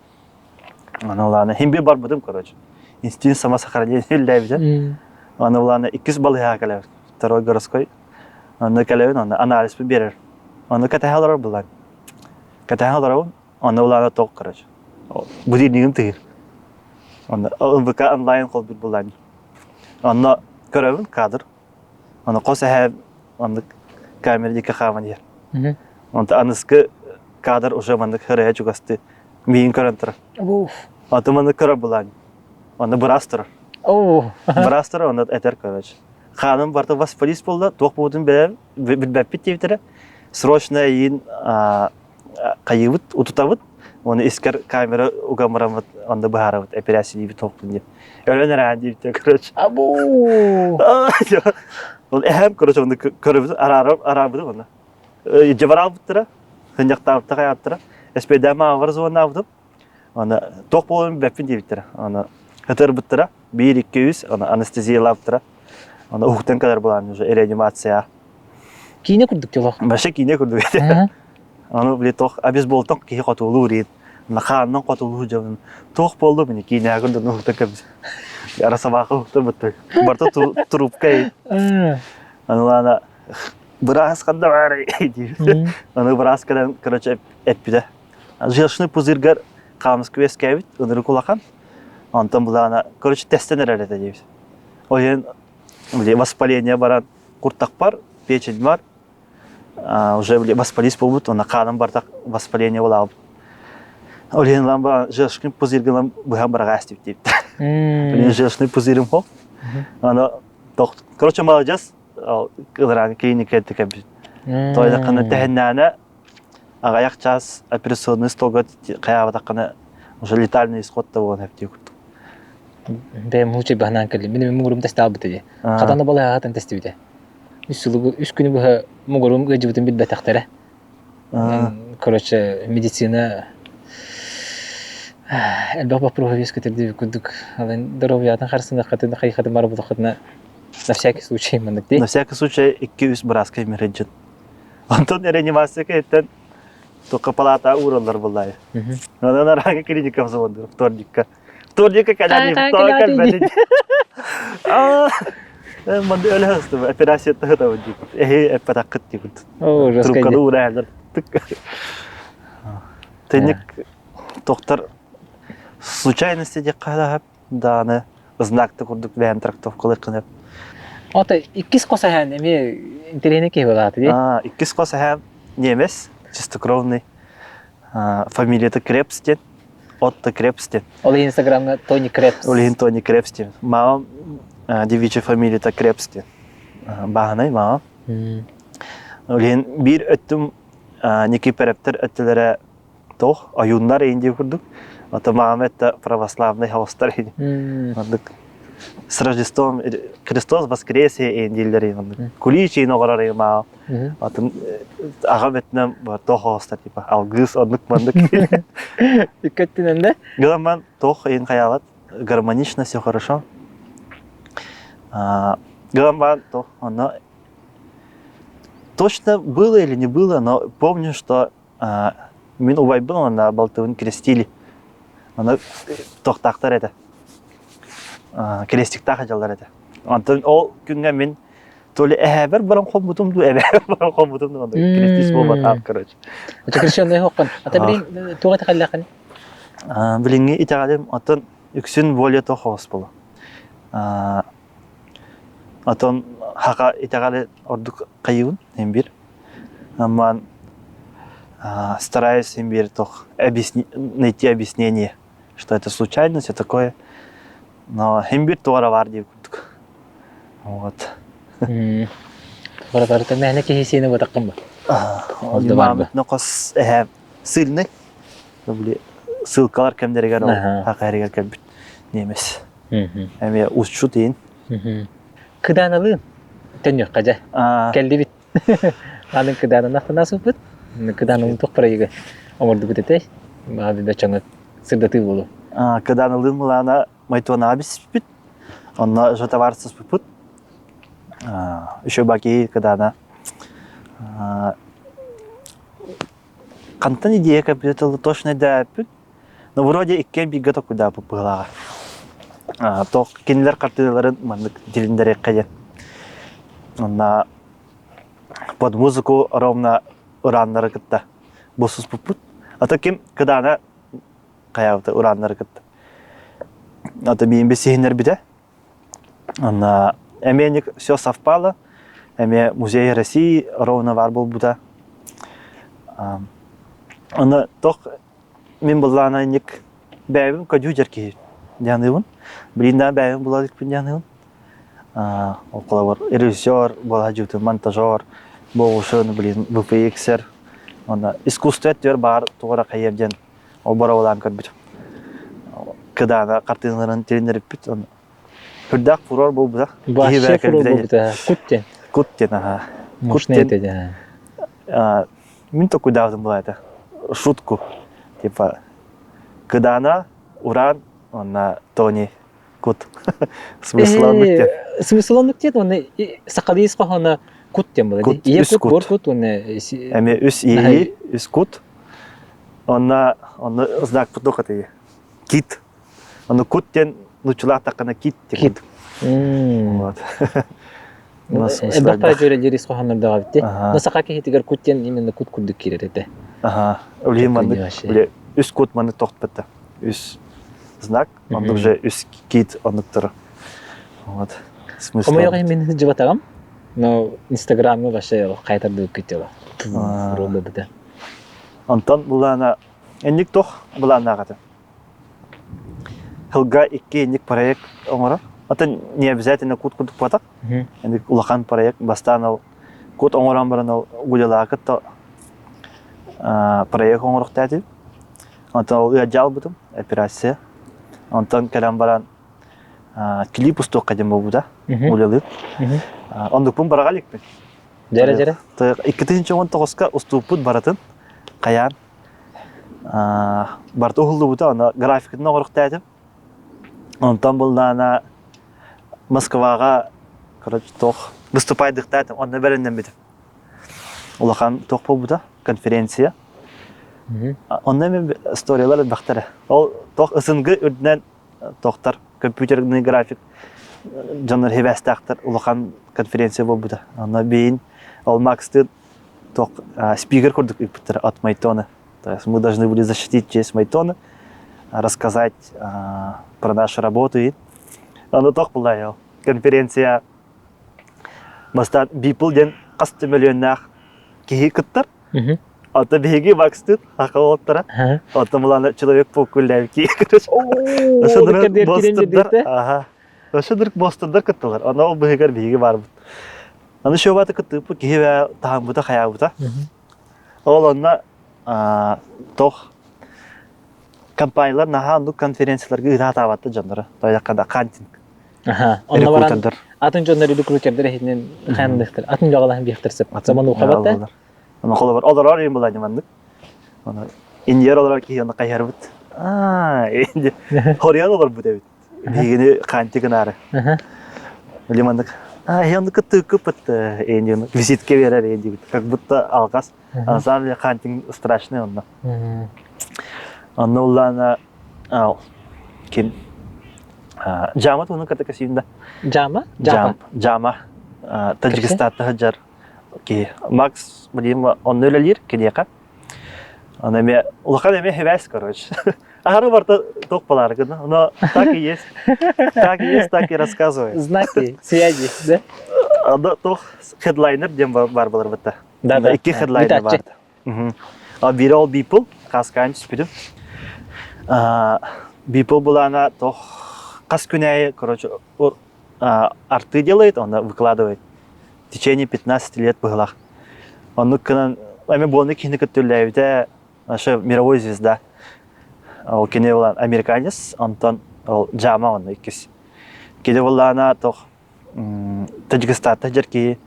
Аны улаана хин бир барбытым короче. Инстинкт самосохранения үллээбитэ. Аны улаана иккис балыыһаҕа кэлэбит. Второй городской. Аны кэлэбин, аны анализпын биэрэр. Аны кэтэһэ олорор булан. Кэтэһэ олоробун. Аны улаана тоқ короче. Будильнигым тыыр. Аны ЛВК онлайн холбут булан. Онно көрөбүн кадр. Аны хос эһээ оннук камера диэки хааман иһэр. Онто аныскы кадр уже маннык хырыйа чугасты миин көрөн турар. Аты маннык көрөр булаан. Онно быраас турар. Быраас турар, онно этэр короче. Хааным барыта воспалис буолла, туох буолбутун билбэппит диэбитэрэ. Срочно эйиин хайыыбыт, утутабыт, уонна искэр камера угамыраммыт, онно быһаарабыт, эпэрээссийэлиибит туохпун диэн. Өлөн эрээн диэбитэ, короче.
Абуу!
Ол эһэм, короче, онно көрөбүт, араарбытым онно. Дьабараабыттара, сынньахтаабыттара, хайааттара. Эспэйдээн аҕабар звоннаабытым. Аны туох буоларын билбэппин диэбиттэрэ. Аны ытырбыттара, биир, икки, үс, аны анестезиялаабыттара. Аны уһуктан кэлэр былаан уже реанимация.
Киинэ курдук дьолох.
Вообще киинэ курдук этэ. Аны били туох обезболтон киһи хотуулуур иин. Хаанынан хотуулуу дьонун туох буолду мини киинэҕэ курдук уһуктан кэбис. Арасабаха уһуктан бытты. Барта трубка Аны лана быраас ханна баарый диир. Аны быраас кэлэн короче эппитэ. Желчный пузырьгар хаамыска үөскээбит, ынырык улахан. Онтон былаана, короче, тестен эрэр этэ диэбит. Ол иһин воспаление баран куртахпар, печень бар, уже воспалист буолбут, уонна хааным бартах воспаление буолаабыт. Ол иһин ылан баран желчный пузырьгынан быһан бараҕа эстибит диэбиттэр. Блин, желчный пузырым хоп. Аны короче, маладьас, ылараан клиника кэлбит. Тойдаххына тэһиннээнэ аҕыйах чаас операционный столга хайаабатаххына уже летальный исход да буолан эптии курдук.
Бэйэм муучай баһынаан кэллим. Мин муҥурум тестаабыта дии. Хатана балыһаҕатын тестибитэ. Үс сылы үс күнү быһа муҥурум ыалдьыбытын билбэтэхтэрэ. Короче, медицина элбэх боппуруоһу үөскэтэр курдук. Алын доруобуйатын харыстыныаххытын, хайыхатын барбытаххытына на всякий случай маннык дии.
На всякий случай икки-үс бырааска имэринчин. Онтон реанимация кэһиттэн туохха палата уураллар буллаайы. Онон араҥа клиника звонду вторникка. Вторникка кэлэн вторник кэлбэтин. Манды өлө хастым операция тахытабын дип. Эһи эппэтаккыт дип. Трубканы уурайалар. Тенник доктор случайности диэххэ хаһап дааны знакты курдук бэйэн трактовкалыаххын
Ото иккис хос эһээн эмиэ интэриэһинэй киһи буолаата дии.
Иккис хос эһээм немец, чистокровный. Фамилията Крепс диэн. Отто Крепс диэн.
Ол иһин инстаграмҥа Тони Крепс.
Ол иһин Тони Крепс диэн. Мамам девичья фамилията Крепс диэн. Бааһынай мамам. Ол иһин биир өттүм Никиперептер өттүлэрэ Туох ойууннар иин дии курдук. Ото маама это православный хаустар ини. Маннык с Рождеством Христос воскресе иин дииллэр ин маннык. Кулич иин оҕорор ин маа. Атын аҕам өттүнэн туох оҕостар типа алгыс оннук маннык.
Икки да?
Гыламан туох иин хайаабат гармонично все хорошо. Гыламан туох онно точно было или не было, но помню, что Мин убайбын уонна балтыбын крестили. Аны туохтаахтар этэ. Крестиктаах дьаллар этэ. Онтон ол күҥҥэ мин то ли эһээбэр баран хоммутум дуу, эбээбэр баран хоммутум дуу, крестис буолбатаах, короче.
Это крещенный хоққон. Ата билин туға тахаллахын?
Билиҥҥи итэҕэлим оттон. Үксүн более того буолу. Отон хака итэҕэли ордук хайыбын син биир. Амман стараюсь син биир тох найти объяснение, что это случайность, все такое. Но син биир туора бар диир курдук. Вот.
Туора барыта мээнэ киһи сиэнэ буотаххын ба?
Маамыт нохос эһэ сыльный. Били ссылкалар кэмнэригэр ол хакаһарыгар кэлбит немец. Эмиэ усчут иин.
Кыдааналыын төннүөххэ дьэ. Кэллибит. Аны кыдаанан ахтанаасыппыт. Кыдааналыын туох проегы оҥордубут этэй? Баҕа бөчөҥө сырдатыы буолуо.
Кыдааналыын мылаана Майтонаҕа биспит. Онно жатаварсыспыппыт. Еще баки кыдаана Хантан идея капиталы точно өйдөөбөппүн. Но вроде иккиэн бииргэ толкуйдаабыт быһыылааҕа. Туох кинилэр хартыыналарын маннык дилиндэриэххэ диэн. Онно под музыку ровно урааннары кытта булсуспуппут. А то ким кыдаана хайаабыта урааннары кытта. А то миин билсиһиннэрбитэ. Онно эмиэ все совпало. Эмиэ Музей России ровно баар буолбута. Онно тох мин былаана инник бэйэбин көдьүү киһи дианыыбын. Билин да бэйэбин була иликпин дианыыбын. Ол холобур режиссер буола дьуутун монтажер буолушун блин VPX-ер онно искусство өттүгэр баар тугу эрэ хайыам диэн Ол боровалаан көрбүтүм. Кыдаана хартыыналарын тилиннэриппит. Үрдээх фурор буолбута.
Вообще фурор буолбута. Кут диэн.
Кут диэн, аха.
Кут диэн.
Мин токуйдаабытым была это. Шутку. Типа, Кыдаана, Уран, уонна Тони Кут. Смысланнык диэн.
Смысланнык диэн уонна сахалыы ис хоһооно кут диэн буолар. Ийэ кут, буор кут уонна
Эмиэ үс иэйии, үс кут. Онно онно знакпыт туох этэй? Кит. Ону кут диэн нууччалаатаххына кит диэн.
Кит.
Вот.
Элбэх паадьура ис хоһооннордоох эбит дии. Но саха киһитигэр кут диэн именно кут курдук киирэр этэ.
Аха. Улиһин маннык били үс кут маннык тохтпатта. Үс знак, оннук же үс кит оннуктары. Вот.
Смысл. Хомойуох иһин мин сылдьыбатаҕым. Но Инстаграмҥа вообще хайтардыбыккыт дьыла. Роллабыта.
Онтон былаана инник туох былааннаах этэ? Сылга икки инник проект оҥорор. Атын не обязательно кут курдук буотах. Инник улахан проект бастаан ол кут оҥорон баран ол гулялаах кытта проект оҥоруохтаатым. Онтон ол ыалдьа албытым операция. Онтон кэлэн баран клип устуохха диэн буолбута гулялыыр. Оннукпун бараҕа иликпин.
Дьэрэ дьэрэ.
2019-ка устууппут барытын хайаан барыта уһуллубута, онно графикатын оҥоруохтаатым. Онтон буллаана Москваҕа короче туох выступайдыктаатым, онно бэлэмнэммитим. Улахан туох буолбута, конференция. Онно эмиэ историялар элбэхтэрэ. Ол туох СНГ үрдүнэн тохтор компьютерный график дьоннор хибээстээхтэр улахан конференция буолбута. Онно биин ол Макстын тох спикер курдук ыыппыттара от Майтона. То есть мы должны были защитить честь Майтона, рассказать про нашу работу. И ону тох булла конференция бастаан Бипл диэн хас да мөлүйүөннээх киһи кыттар. Ото биһиги Макстыт аха уолаттара. Ото мулана человек паук үллээбит короче. Ошо Аха. Ошо дырк бостердар кыттылар. Ана ол быһыгар биһиги барбыт. Аны шобата кыттыыппыт киһи бээ таһаммыта хайаабыта. Ол онно тох компаниялар наһаа оннук конференцияларга ыытаатаабатта дьонноро. Тойакка хантинг.
Аха. Онно баран атын дьоннор рекрутердер иһинэн хаанныхтар. Атын дьоҕалаһан биэхтэр сөп. Самануха батта.
Аны холобур олорор иһин была маннык. Аны инженер олорор киһи аны хайарбыт. Аа, хоруйан олорбут эбит. Биһигини хаанти гынаары. Или маннык а, я оннук тыкыпыт эндин визитке берер эндибит. Как будто алгас. А на самом деле хантинг страшный онно. Онно уллаана ким Жама туһунан кытта кэсиинда.
Жама?
Жама. Жама. Таджикистантта сылдьар киһи. Макс билим онно үлэлиир киниэхэ. Аны эмиэ улахан эмиэ хибээс короче. Аһары барта туох балары гына. Но так и есть. Так и есть, так и рассказывай.
Знаки, связи, да?
Ада туох хедлайнер диэн бар болар бытта.
Да, да.
Икки хедлайнер бар. А бири ол Beeple, каскаан түспүтүм. Beeple булана тох кас күнәйи, короче, арты делает, он выкладывает. В течение 15 лет быһылах. Оннук гынан эми буону киһини көттүллээбитэ наша мировой звезда. Ол кини буолан американец, онтон ол Джама онно иккис. Кини буоллаана тох Таджикистантан дьэр киһи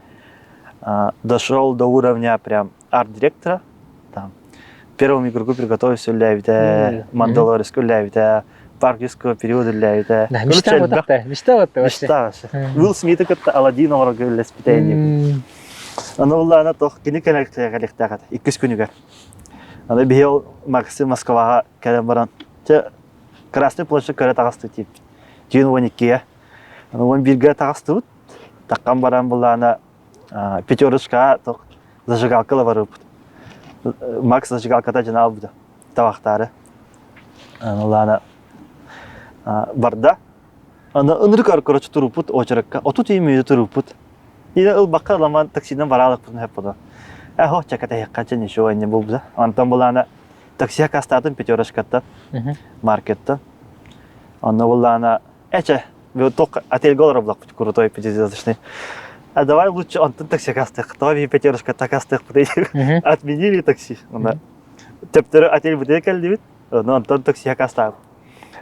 дошел до уровня прям арт-директора. Там первому игроку приготовился үллээбитэ, Мандалорецка үллээбитэ, парк юрского периода үллээбитэ.
Мечта вот мечта вот вообще.
Мечта вообще. Уилл Смиты кытта Аладдин оҥорорго үллэспитэ диэбит. Аны буллаана тох кини кэлэхтээх иккис күнүгэр. Аны биһи ол Максим Москваҕа кэлэн баран, чэ Красный площадь көрө таҕысты тип. Түүн 12-ге. Аны 11-ге таҕыстыбыт. Таххан баран буллаана пятерочкаҕа тох зажигалка барыппыт. Макс зажигалката дьанаал буда табахтаары. Аны лаана барда. Аны ынырык короче туруппут очерекка. Отут үймүйді туруппут. Или ылбакка ламан таксинан бараалыкпытын хөп буду. Эхо чаката хеккача ничего не булбуза. Антон булаана такси кастатын пятерочкаттан маркеттан. Онно буллаана эче только отельге олоробулакпыт крутой пятизвездочный. А давай лучше онтон такси кастык. Давай пятерочка такастык Отменили такси. Онда төптөрү отель бутыга кэлдибит. Онно онтон такси кастаабыт.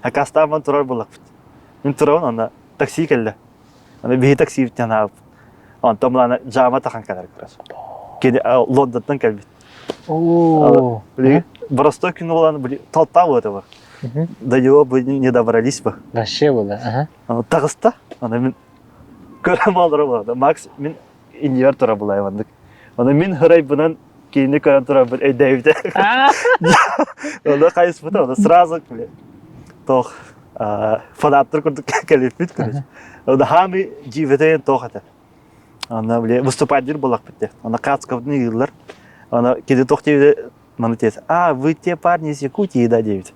Акастааман турар буллакпыт. Мин турабын онно такси кэллэ. Аны биһи таксибиттэн аабыт. Онтон мылана жаама тахан кэлэр көрөс. Кини Лондонтан кэлбит.
Оо.
Простой күн буолан толпа вот его. До него бы не добрались бы.
Вообще было, ага.
Таҕыста. Аны мин көрөм олоро буолла. Макс мин иннибэр тура булай маннык. Аны мин хырайбынан кинини көрөн турарбын өйдөөбүтэ. Оны хайыспыта, оны сразу тох фанаттар курдук кэлиппит короче. Оны хаамы дьиибэтэ тох этэ. Аны бile выступать диир буоллахпыт те. Аны Кацковны ыыллар. Аны киди тох диэбитэ маны тиэс. А, вы те парни из Якутии, да, диэбит.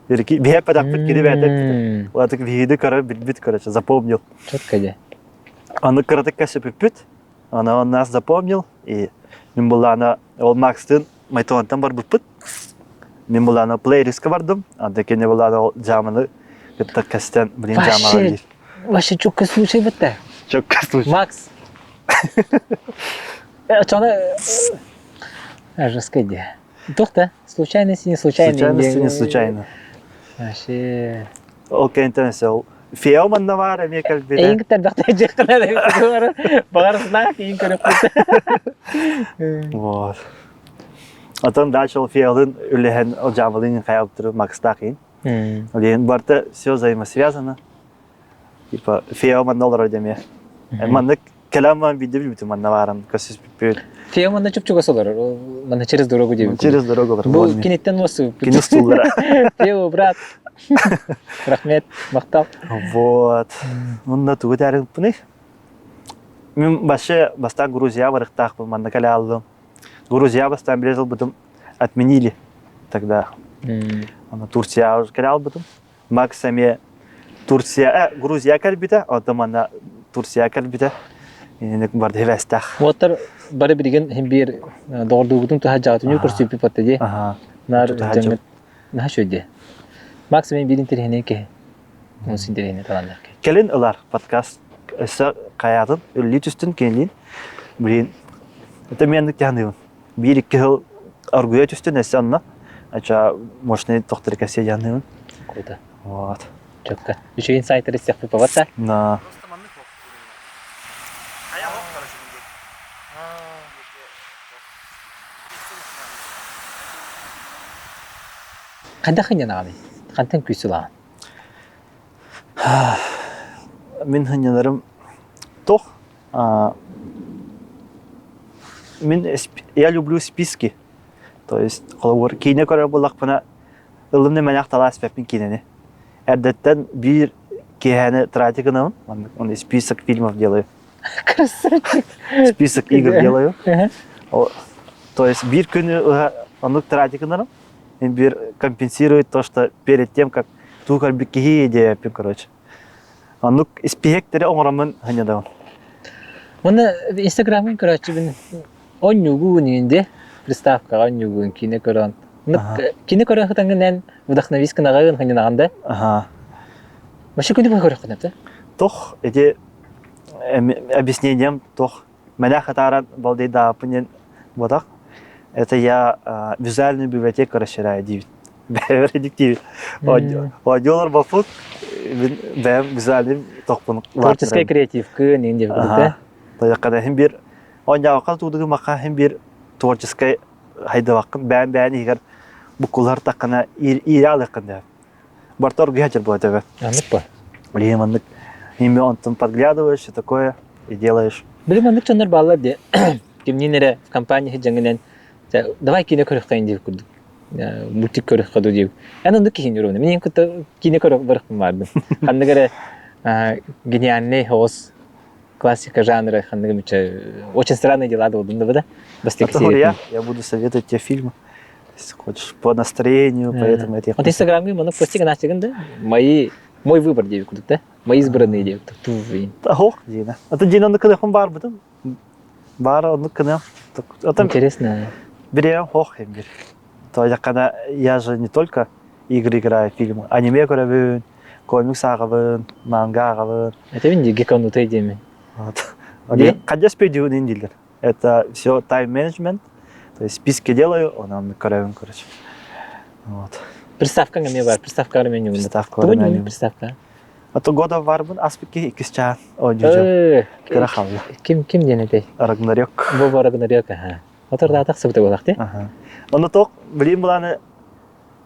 Биһэ патахпыт киди бээтэ. Улатык биһиди көрө билбит, короче, запомнил.
Четко де.
Аны кыратык кэсэпиппит. Аны он нас запомнил. И мин буллаана ол Макстын Майтонтан барбыппыт. Мин буллаана плейлистка бардым. Анда кини буллаана ол жааманы кытта кэстен блин жаамаға
диир. Вообще чукка случай бітті.
Чукка случай.
Макс. Чоны жестко идея. Туох случайности не случайно.
Случайности не случайно.
Вообще.
Ол кэнтэн ол Фео манна баар эмиэ кэлбитэ.
Эйин кытта элбэхтэ дьиэххинэ баҕар знак иин көрөппүт.
Вот. Отон дальше ол Феолын үлэһэн ол дьаабылын хайалтыры Макстаах иин. Лин барта все взаимосвязано. Типа Фео манна олорор демиэ. Маннык кэлэн баран биирдэ билбитим манна баарым көссүспүппүт.
Фео манна чуп-чугас олорор. Манна через дорогу диэбит.
Через дорогу олорор.
Бу киниттэн уоссубуппут.
Кини стуллара.
Фео, брат. Рахмет, махтал.
Вот. Онно тугу таарыппыный? Мин вообще бастаан Грузия барыктаахпын манна кэлэ аллым. Грузия бастаан билет ылбытым отменили тогда. Аны Турция кэлэ албытым. Макс эмиэ Турция, Грузия кэлбитэ, оттон манна Турция кэлбитэ. Инник барды хивэстээх.
Уоттар бары билигин хин биир доҕордуубутун туһа дьаҕатыныы көрсүппүт батта дии. Наар дьаҥҥыт наһаа үчүгэй Макс мен биир интэриэһинэй киһи. Онус интэриэһинэй талааннаах киһи.
Кэлин ылар подкаст өссө хайаатын үллүү түстүн кинилиин. Блин, это мен тяныыбын. Биир-икки сыл оргуйа түстүн өссө онно. Ача мощный тохтор кэсиэ дьаныыбын.
Круто.
Вот.
Четко. Үчүгэй инсайттары истиэхпит бабатта.
Да.
Хайдах ынньанаҕыный? Хантан күүс ылаҕын?
Мин ынньанарым туох Мин я люблю списки. То есть холобур киинэ көрөр буоллахпына ылым нэмэлээх талаас испэппин киинэни. Эрдэттэн биир киэһэни тратик гынабын. Маннык список фильмов делаю.
Красавчик.
Список игр делаю. То есть биир күнү оннук тратик гынарым. Бир компенсирует то, что перед тем, как туу көрбүт киһи диэппин, короче. Оннук испиһектэри оҥороммун ханньадабын.
Уонна Инстаграмын көрөөччүбүн онньугуун инде приставкаҕа онньугуун киинэ көрөн. Кини көрөн хытаҥҥын вдохновись гынаҕын ханньанаҕын да?
Аха.
Вообще күнү быһа көрөххүн это?
Тох эти объяснением тох Мэнэ хатааран балдайдааппын диэн буотах. Это я визуальную библиотеку расширяю диибит. Бэйэбэр диктиибит. Одьолор баппыт бэйэм визуальный тохпун
Творческай креативкы нин диэбит да?
Тойоккада хим бир оньяакка туудугу маха хим бир творческай хайдабаккын бэйэм бэйэн иһигэр буккулар таккана иирэ алыаххын да. Бартор гыһачыр була төбө.
Аннык ба?
Блин, маннык ими онтон подглядываешь, все такое, и делаешь.
Блин, маннык дьоннор бааллар дии. Кимниин эрэ в компания дьаҥынан давай киинэ көрүөххэйин диир курдук. Мультик көрүөххэ дуу диир. Эн оннук киһини ровно. Мин кытта киинэ көрө барыхпын баардым. Ханнык эрэ гениальный оҕус классика жанра ханнык эмичэ очень странные дела болдум да да
бастакы серия. Я буду советовать тебе фильмы. Если хочешь, по настроению, поэтому это...
Вот Инстаграмга маны постик анастигын да? Мои, мой выбор диэбит курдук да? Мои избранные диэбит.
Ох, Дина. А то Дина оннук кыныхпын баар бутум. Баар оннук кыныам.
Интересно.
Бириэм хох бир. То когда я же не только игры играю, фильмы, аниме көрөбүн, комикс ааҕабын, манга ааҕабын.
Это мин гекконутай диэми.
Вот. Хадьа спедиун дииллэр. Это все тайм-менеджмент. То есть списки делаю, онон көрөбүн, короче. Вот.
Приставка эмиэ бар, приставка меню.
Приставка
меню. Приставка.
А то года барбын аспыкки иккис чаан оонньуу кыра халла.
Ким ким диэн этэй?
Рагнарёк.
Бу Рагнарёк, аха. Отордаатах сыбыта буолах ти?
Ага. Ону ток, блин, буланы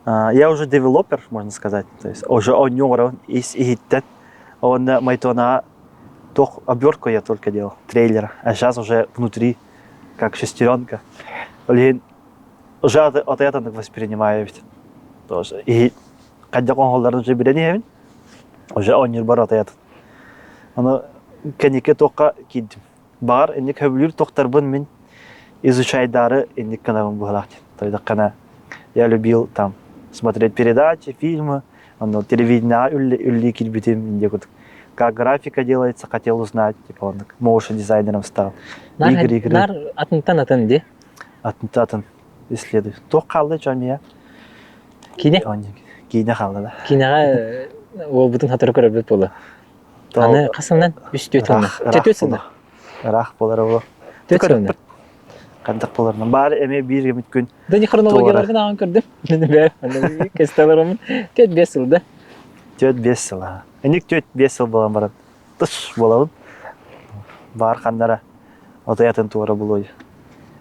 я уже девелопер, можно сказать. То есть уже оонньуу ис иһиттэн. Онно Майтона Тох обертку я только делал, трейлер, а сейчас уже внутри, как шестеренка. Блин, уже от, от этого воспринимаю ведь тоже. И хайдах оҥоһулларын уже билэн иһэбин. Уже оонньуур бар отаятын. Аны кэнники туохха киирдим. Баҕар инник хөбүлүүр тохтарбын мин изучайдары инник гынабын быһалаах диэн. Тойдаххана я любил там смотреть передачи, фильмы, Ону телевидениеҕа үллии киирбитим инде курдук. Как графика делается, хотел узнать, типа он motion дизайнером стал.
Игры, игры. Нар атынтан атын ди.
Атынтан атын исследую. Туох хаалды чомия?
Киинэ?
Киинэ хаалды да.
Киинэҕэ уолбутун хатыры көрөрбүт буолла. Аны хасынан үс түөрт сылынан. Төрт сылынан.
Ыраах болар ол.
Төрт сылынан.
Хайдах боларынан. Баар эмиэ биир эмит күн.
Да не хронологияларгын ааҕан көрдүм. Бээ, кэстэлэрим 4-5 сыл да.
4-5 сыл. Эник 4-5 сыл буолан баран тыс буолабын. Баар ханнара отуятын туора булуой.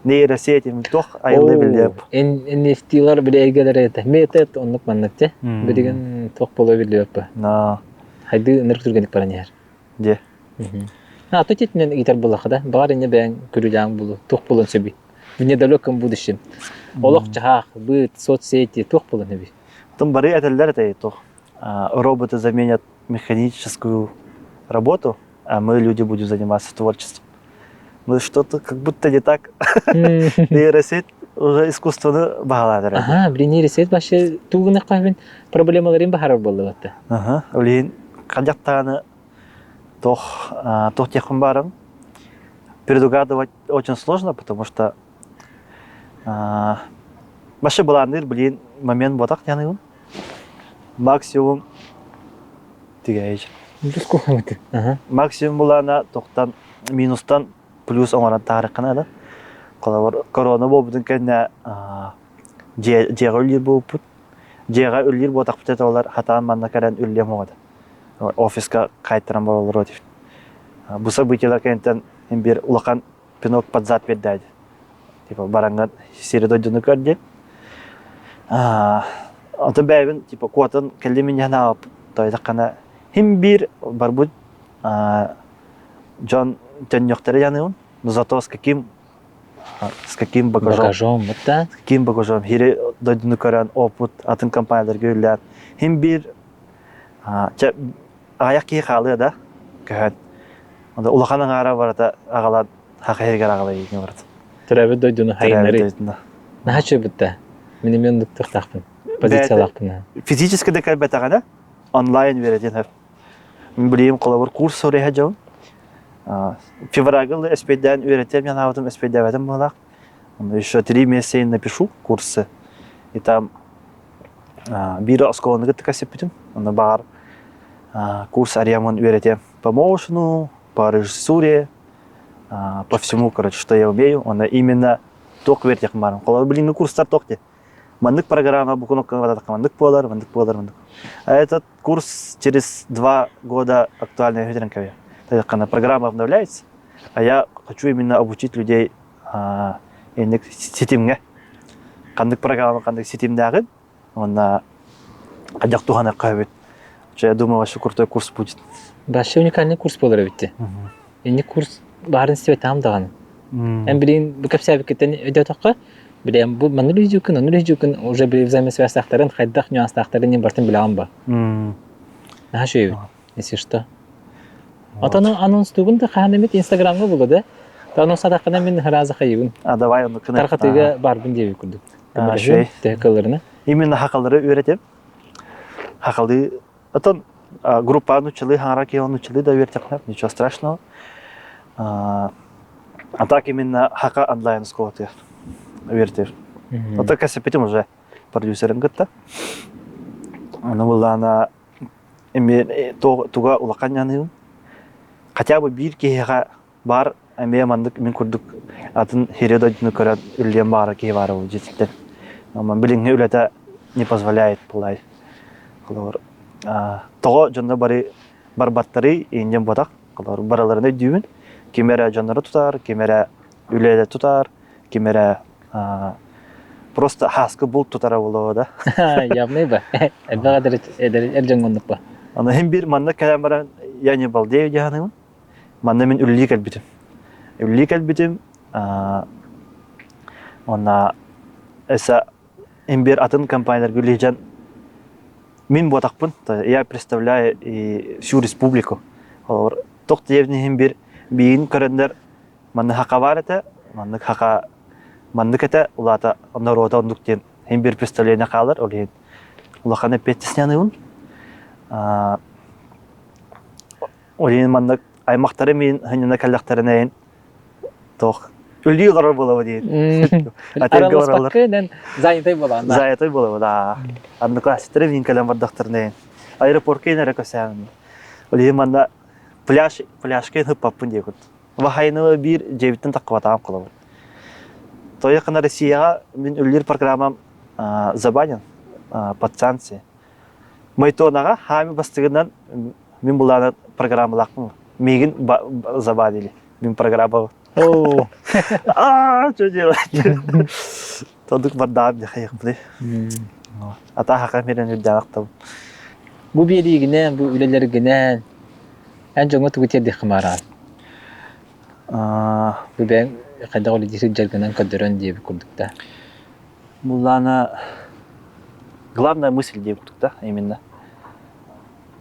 Нейросеть туох айыллы биллиэп.
NFT-лар билэйгэлэр это. Метод оннук маннык те. Билигин туох боло биллиэп.
На.
Хайды ынырык түргенник баран иһэр.
Дьэ.
А, то титинэн ыытар буоллахха да, баҕар инньэ бэйэҥ күрүлээн булу, туох буолуон сөбүй? В недалеком будущем. Олох-дьаһах, быт, соцсети туох буолуон сөбүй?
Потом бары этэллэр этэй туох роботы заменят механическую работу, а мы, люди, будем заниматься творчеством. Ну что-то как будто не так. Нейросеть уже искусствоны баһалаатар.
Ага, блин, нейросеть вообще тугунах проблемаларын баһарар буолла
Ага, блин, хадьахтааны Тох, тох диэхпин баарым. Предугадывать очень сложно, потому что вообще былаанныыр блин момент буотах дианыгым. Максимум тигээйич. Максимум былаана тохтан минустан плюс оҥорон таарыккына да. Холобур корона буолбутун кэннэ дьиэҕэ үллүүр буолбуппут. Дьиэҕэ үллүүр буотахпыт этэ олар хатаан манна кэлэн үллүөм оҕото. Офиска хаайтаран бараллар этибит. Бу событиелар кэнниттэн биир улахан пинок под зад биэрдээди. Типа бараҥҥа сири дойдуну көр диэн. Ото бэйэбин типа куотан кэллим инньэ санаабыппыт. Тойдаххана хим биир барбыт дьон төннүөхтэрэ дьаныыбын. Но зато с каким багажом
багажом да
с каким багажом хири дойдуну көрөн опыт атын компанияларга үллээн хим биир чэ аҕыйах киһи хаалыа да көһөн улахан аҥаара барыта аҕалан хаха иһигэр аҕалай барыта
төрөөбүт дойдуну хайыннары наһаа чөбүттэ. Мин эмиэ оннук тыахтаахпын, позициялаахпын.
Физически да кэлбэтэҕинэ онлайн үөрэтиэн сөп. Мин билигин холобур курс суруйа дьон. Февральга эспейдээн үөрэтиэм санаабытым эспейдээбэтим быһыылаах. Еще 3 месяца напишу курсы. И там биир оскуоланы кытта кэпсэппитим. Онно баар курс арыйаммын үөрэтиэм. По моушну, по режиссуре, по всему, короче, что я умею. Онно именно туох үөрэтиэхпин баарым. Холобур, билиҥҥи курстар туох диye. Маннык программа бу кнопканы бататахха маннык буолар, маннык буолар, маннык. А этот курс через 2 года актуальный өтөрөн кэбиһэр. Программа обновляется, а я хочу именно обучить людей инник ситимҥэ. Ханнык программа ханнык ситимнээҕин, уонна хайдах туһаныахха эбит. Я думаю, вообще крутой курс будет.
Вообще уникальный курс буолар эбит. Инник курс баарын истибэтэҕим даҕаны. Эн билигин бу кэпсээбиккиттэн өйдөөтөххө, билиэн бу маннык лүһдьүүкүн, оннук лүһдьүүкүн уже били взаимосвязьтаахтарын, хайдах нюанстаахтарын иһин барытын билэҕин ба. Наһаа үчүгэй если что. Отон анонстуугун да хаһан эмит Инстаграмҥа булу да. Анонс сатаххына мин сразу хайыбын.
А давай оннук
Тархатыыга барбын диэбит курдук. Көмөлөһүм, төһө кылларына.
Именно хакалары үөрэтим. Хакалы Отон группа нуччалыы хаҥара киһи нуччалыы да үөртэххинэ ничего страшного. А так именно хака онлайн школатыгар үөрэтэр. Ото кэсэппитим уже продюсерын кытта. Аны буллаана эмиэ туга улахан яныым. Хотя бы биир киһиэхэ баар эмиэ маннык мин курдук атын сири дойдуну көрөн үллүөн баара киһи баара бу дьиэтиттэн. Билиҥҥи үлэтэ не позволяет былай. Холобур, тоҕо дьонно бары барбаттарый индиан ботах. Холобур, барыларын өйдүүбүн. Ким эрэ дьоннору тутар, ким эрэ үлэлэ тутар, ким эрэ просто хааскы булт тутара буолуо да.
Явный ба. Элбэх эдэр дьоҥҥо оннук ба.
Аны иһин биир манна кэлэн баран я не балдею диэханыгым. Манна мин үлэлии кэлбитим. Үлэлии кэлбитим уонна эсэ имбир атын компанияларга үлэлиһдьэн мин буотахпын, я представляю и всю республику. Олор тох диэбин бир биин көрөннөр манны хака бар этэ, маннык хака маннык этэ, улаата норуота оннук диэн иһин бир представление хаалар, ол иһин улахан эппиэттисняныыбын. Ол иһин маннык аймахтары миин хынньана кэллэхтэринэ туох үлүү олорор буолаба диэн.
Араласпакка занятай буолаан.
Занятай буолаба да. Одноклассниктары миин кэлэн бардахтарына аэропортка эрэ көсөөн. Ол иһин манна пляж пляжка ыппаппын диэкут. Вахайнова биир дьиэбиттэн таххыбатаҕым холобур. Тойохана Россияҕа мин үллүүр программам забанен под санкции. Майтонаҕа хаами бастыгынан мин булаана программалаахпын. Миигин забанили. Мин программа. А, что делать? Тодук бардаам дьахайыхпыты. Ата хака мирен үрдээх
Бу биэриигинэн, бу үлэлэргинэн эн дьоҥҥо тугу тиэрдиэххин баҕараҕын? Бу бэйэҥ хайдах үлэлии сылдьаргынан көрдөрөн диэбит курдук да.
Буллаана главная мысль диэбит курдук да именно.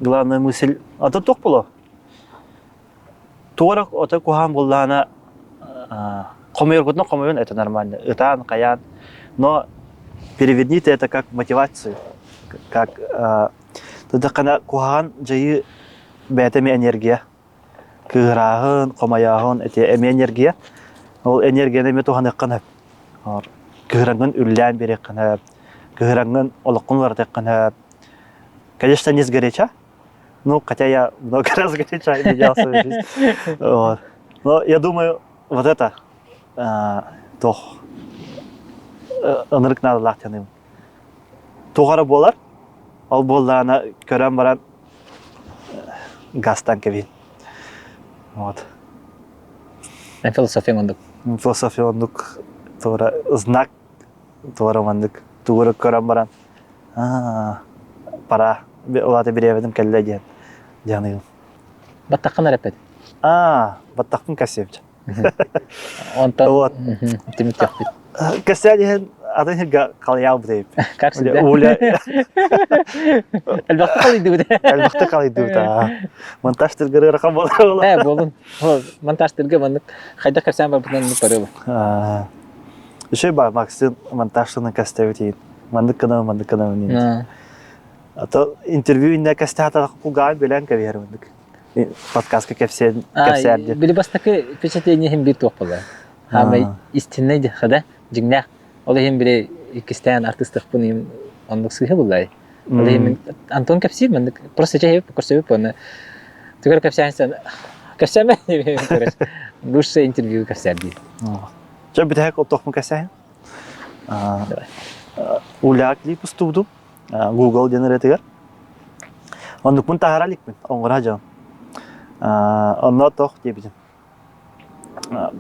Главная мысль ата туох боло? Туора ото куһаан буллаана хомуйоргутунан хомуйун это нормально. Ытаан, хайаан. Но переверните это как мотивацию. Как тудаххана куһаҕан дьайыы бэйэтэ эмиэ энергия. Кыыһырааһын, хомойооһун эти эмиэ энергия. Ол энергияны эмиэ туһаныаххын сөп. Кыһыраҥҥын үллээн биэриэххин сөп. Кыһыраҥҥын олоххун уларытыаххын сөп. Конечно, не сгоряча. Ну, хотя я много раз горяча менял свою жизнь. Вот. Но я думаю, вот это туох ынырык наадалаах диэн туох эрэ буолар ол буоллаҕына көрөн баран газтан кэбиһин вот
философия оннук
философия оннук туора знак туора маннык тугу эрэ көрөн баран пора улаата бириэмэтим кэллэ диэн дьаныйым
баттаххын эрэппэт
аа баттахпын кэссиэбит
Онтон вот түмүктөхпүт.
Кэссээн иһэн атын сиргэ халыйаабыт эбит.
Как всегда. Уля Элбэхтик халыйдыбыт.
Элбэхтик халыйдыбыт аа. Монтаж тыргыр ыарахан буолар.
Ээ буолун. Монтаж тырга маннык хайдах кэпсээн барбытынан барыба.
Үчүгэй баар Максим монтажтанан кэстэбит иһин. Маннык гынабын, маннык гынабын диэн. А то интервью иннэ кэстэхатах кулгааҕын билэн кэбиһэр маннык. Подкастка кэпсээн кэпсээр диэн.
Били бастакы впечатление иһин биир туох буолла. Хаамай истиннэй диэххэ да, дьиҥнээх. Ол иһин били иккистээн артыыстыахпын иһин оннук сыыһа буллай. Ол иһин мин Антон кэпсиир маннык просто чэһип көрсөбүт уонна түгэр кэпсээн кэпсээмэ лучшее интервью кэпсээр дии.
Чэ бүтэһик оттохпун кэсэһин. Уляк клип устубутум Google диэн ырыатыгар. Оннукпун таһара иликпин, оҥоро дьон. Онно тох диэбитим.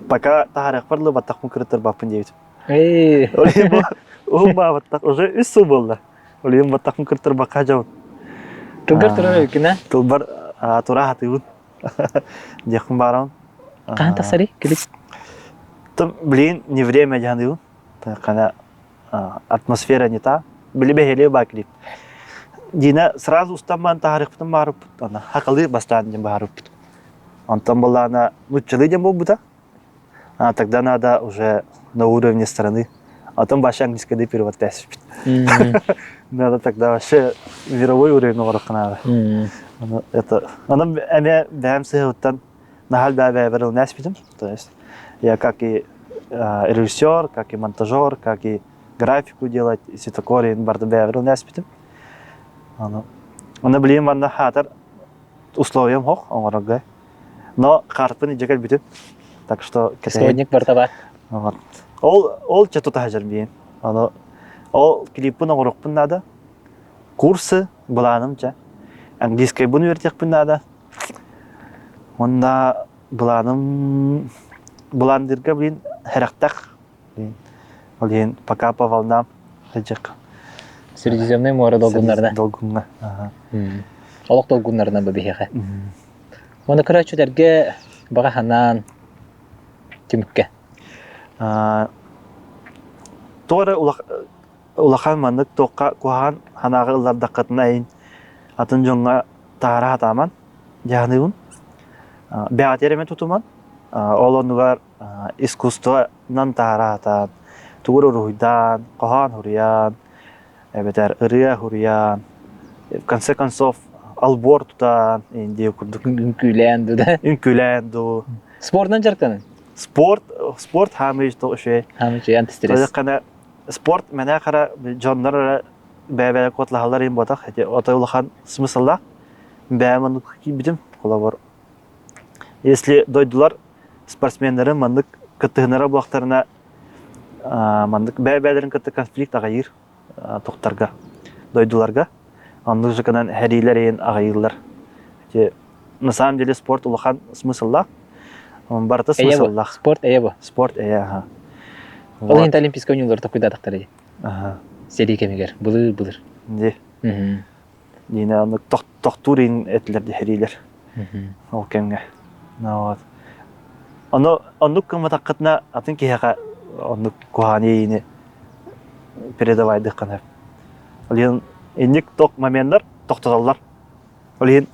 Пока таһарыахпар дылы баттахпын кырыттарбаппын диэбитим. Уһун баабаттах уже үс сыл буолла. Ол иһин баттахпын кырыттарбакка дьон.
Тылгар турар эбиккин
Тылбар тура хатыыбын. Диэхпин баарабын.
Хаһан тахсарый клип?
Блин, не время дьаныыбын. Хана атмосфера не та. Били бэһиэлиэ баа клип. Дина сразу устамман таһарыахпытын баарыппыт. Ана хакалы бастаан диэн баарыппыт. Онтон былаана нуччалыы диэн буолбута. А тогда надо уже на уровне страны. А там вообще английский перевод тәсиппит. Надо тогда вообще мировой уровень оҥоруохха наада. Это онон эмиэ бэйэм сыһыттан наһаа элбэҕи бэйэбэр ылына эспитим. То есть я как и режиссер, как и монтажер, как и графику делать, и светокорин барды бэйэбэр ылына эспитим. Оны билигин манна хаатар условиям хох оҥорорго. Но картпын илдьэ кэлбитим. Так что
Сегодня барыта баар.
Вот. Ол ол чэ тута сылдьар биин. Ону ол клиппин оҥоруохпун наада. Курсы былааным чэ. Английскайбын үөрэтиэхпин наада. Уонна былааным былаандырга блин хэрэхтэх Ол иһин пока по волнам сылдьык.
Средиземное море долгуннарына.
Долгуҥҥа.
Олох долгуннарына бу биһиэхэ. Уонна көрөөччүлэргэ баҕа санаан түмүккэ.
Тоҕо эрэ улахан маннык туохха куһаҕан санааҕа ыллардаххытына эйин атын дьоҥҥо таһара сатааман дьаһаныыбын. Бэҕэтиэр эмэ тутуман ол оннугар искусствонан таһараатаан, тугу эрэ уруһуйдаан, хоһоон суруйан, эбэтэр ырыа суруйан, в конце концов албор тутан индия курдук
Үҥкүүлээн дуу да?
Үҥкүүлээн дуу.
Спордунан дьарыктанын?
Спорт, спорт хаамыы үчүгэй.
Хаамыы үчүгэй, антистресс.
Спорт мэнэ хара дьоннор эрэ бэйэ-бэйэ куотлаһаллар иһин буотах. Ити отой улахан смысллаах. Бэйэм оннук киирбитим. Холобур, если дойдулар спортсменнары маннык кыттыһынара буоллахтарына маннык бэйэ-бэйэлэрин кытта конфликт аҕайыыр тохтарга дойдуларга оннук жыкынан хэриилэр иһин аҕайыыллар ити на самом деле спорт улахан смысллаах барыта смысллаах
спорт эйэ бу
спорт эйэ аха
ол иһин олимпийскай оонньуулары токуйдаатахтар сэрии кэмигэр былыр былыр
ди Диина оннук тохтуур иһин этилэр диһэриилэр ол кэмҥэ. Вот. Ону оннук гымматаххытына атын киһиэхэ оннук куһаҕан иэйиини передавайдыаххын сөп. Ол иһин инник тох моменттар тохтотоллор. Ол иһин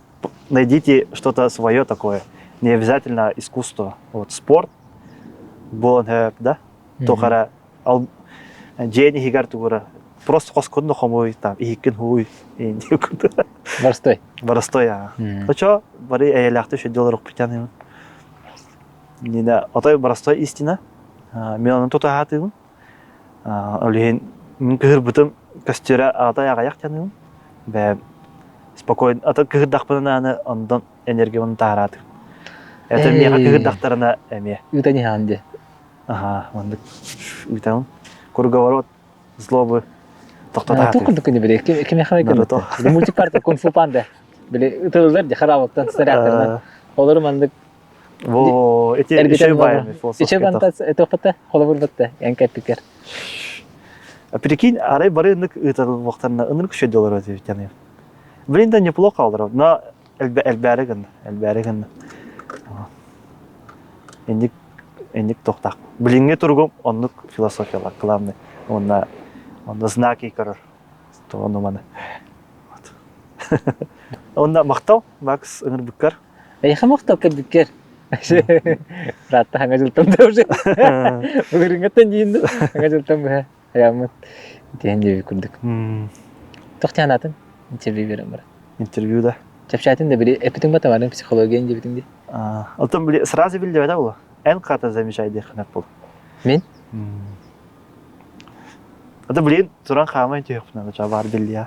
найдите что-то свое такое. Не обязательно искусство. Вот спорт буолан сөп да? Туох эрэ Ал дьиэн иһигэр тугура просто хоскун да хомуй там иһиккин хууй
Барстой.
Барстой аа. Очо бары эйэлээхтик шөдө олорукпутан Нина отой барстой истина. Мен оны тутаһаатыыбын. Ол иһин мин кыһырбытым көстүрэ аҕатай аҕайах дьаныыбын. Бэйэм спокойно ата кыһырдахпына аны онтон энергиябын таһараатым. Это миэхэ кыһырдахтарына эмиэ.
Ыытан иһэҕин дии.
Аха, маннык ыытабын. Круговорот злобы тохтотаатым.
Туох курдук күнү били кимиэхэ
Наруто.
Мультик парта Кунг-фу панда. Били ытыллар ди хараабыттан снарядтарынан. Олору маннык
Во, эти еще баяны
Иче бантас этопата холобур батта эн кэппикер.
Прикинь, арай бары ыннык ыытыллыбахтарына ынырык үчүгэй доллар өтүбүт Блин, да неплохо олорор, но элбээри гынна, элбээри гынна. Инник инник тохтаах. Билиҥҥи туругум оннук философиялар главный. Уонна онно знаки көрөр. Ону маны. Онно махтал, Макс ыҥырбыккар.
Эйиэхэ махтал кэлбиккэр. Ратта хаҥа дьылтан да уже. Былырыҥҥыттан диин хаҥа дьылтан быһа аяммыт. Итиэн диэби курдук. Туох атын интервью берем бара.
Интервью да.
Чэпчээтин да били эпитиҥ ба психология диэбитиҥ дии.
Оттон били сразу биллибэтэ буолуо. Эн хата замечай диэххинэ был.
Мин?
Это блин, туран хаамай түһүөхпүнэ да баар биллиэ.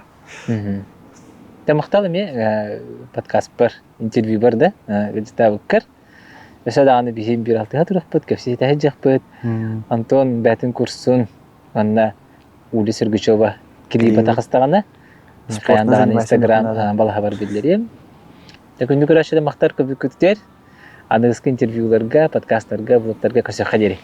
Тэ махтал эмиэ подкастпар, интервьюбар да, ыдьытаабыккар. Өссө даҕаны биһиин биир алтыһа турахпыт, кэпсэтэ сылдьыахпыт. Антон бээтин курсун манна Уля Сергучева клипа тахыстаҕына, хайаан даҕаны Инстаграм балаһабар биллэриэм. Күндү көрөөччүлэр махтар көбүккүтүгэр аныгыскы интервьюларга, подкастарга, блогтарга көрсөххө диэри.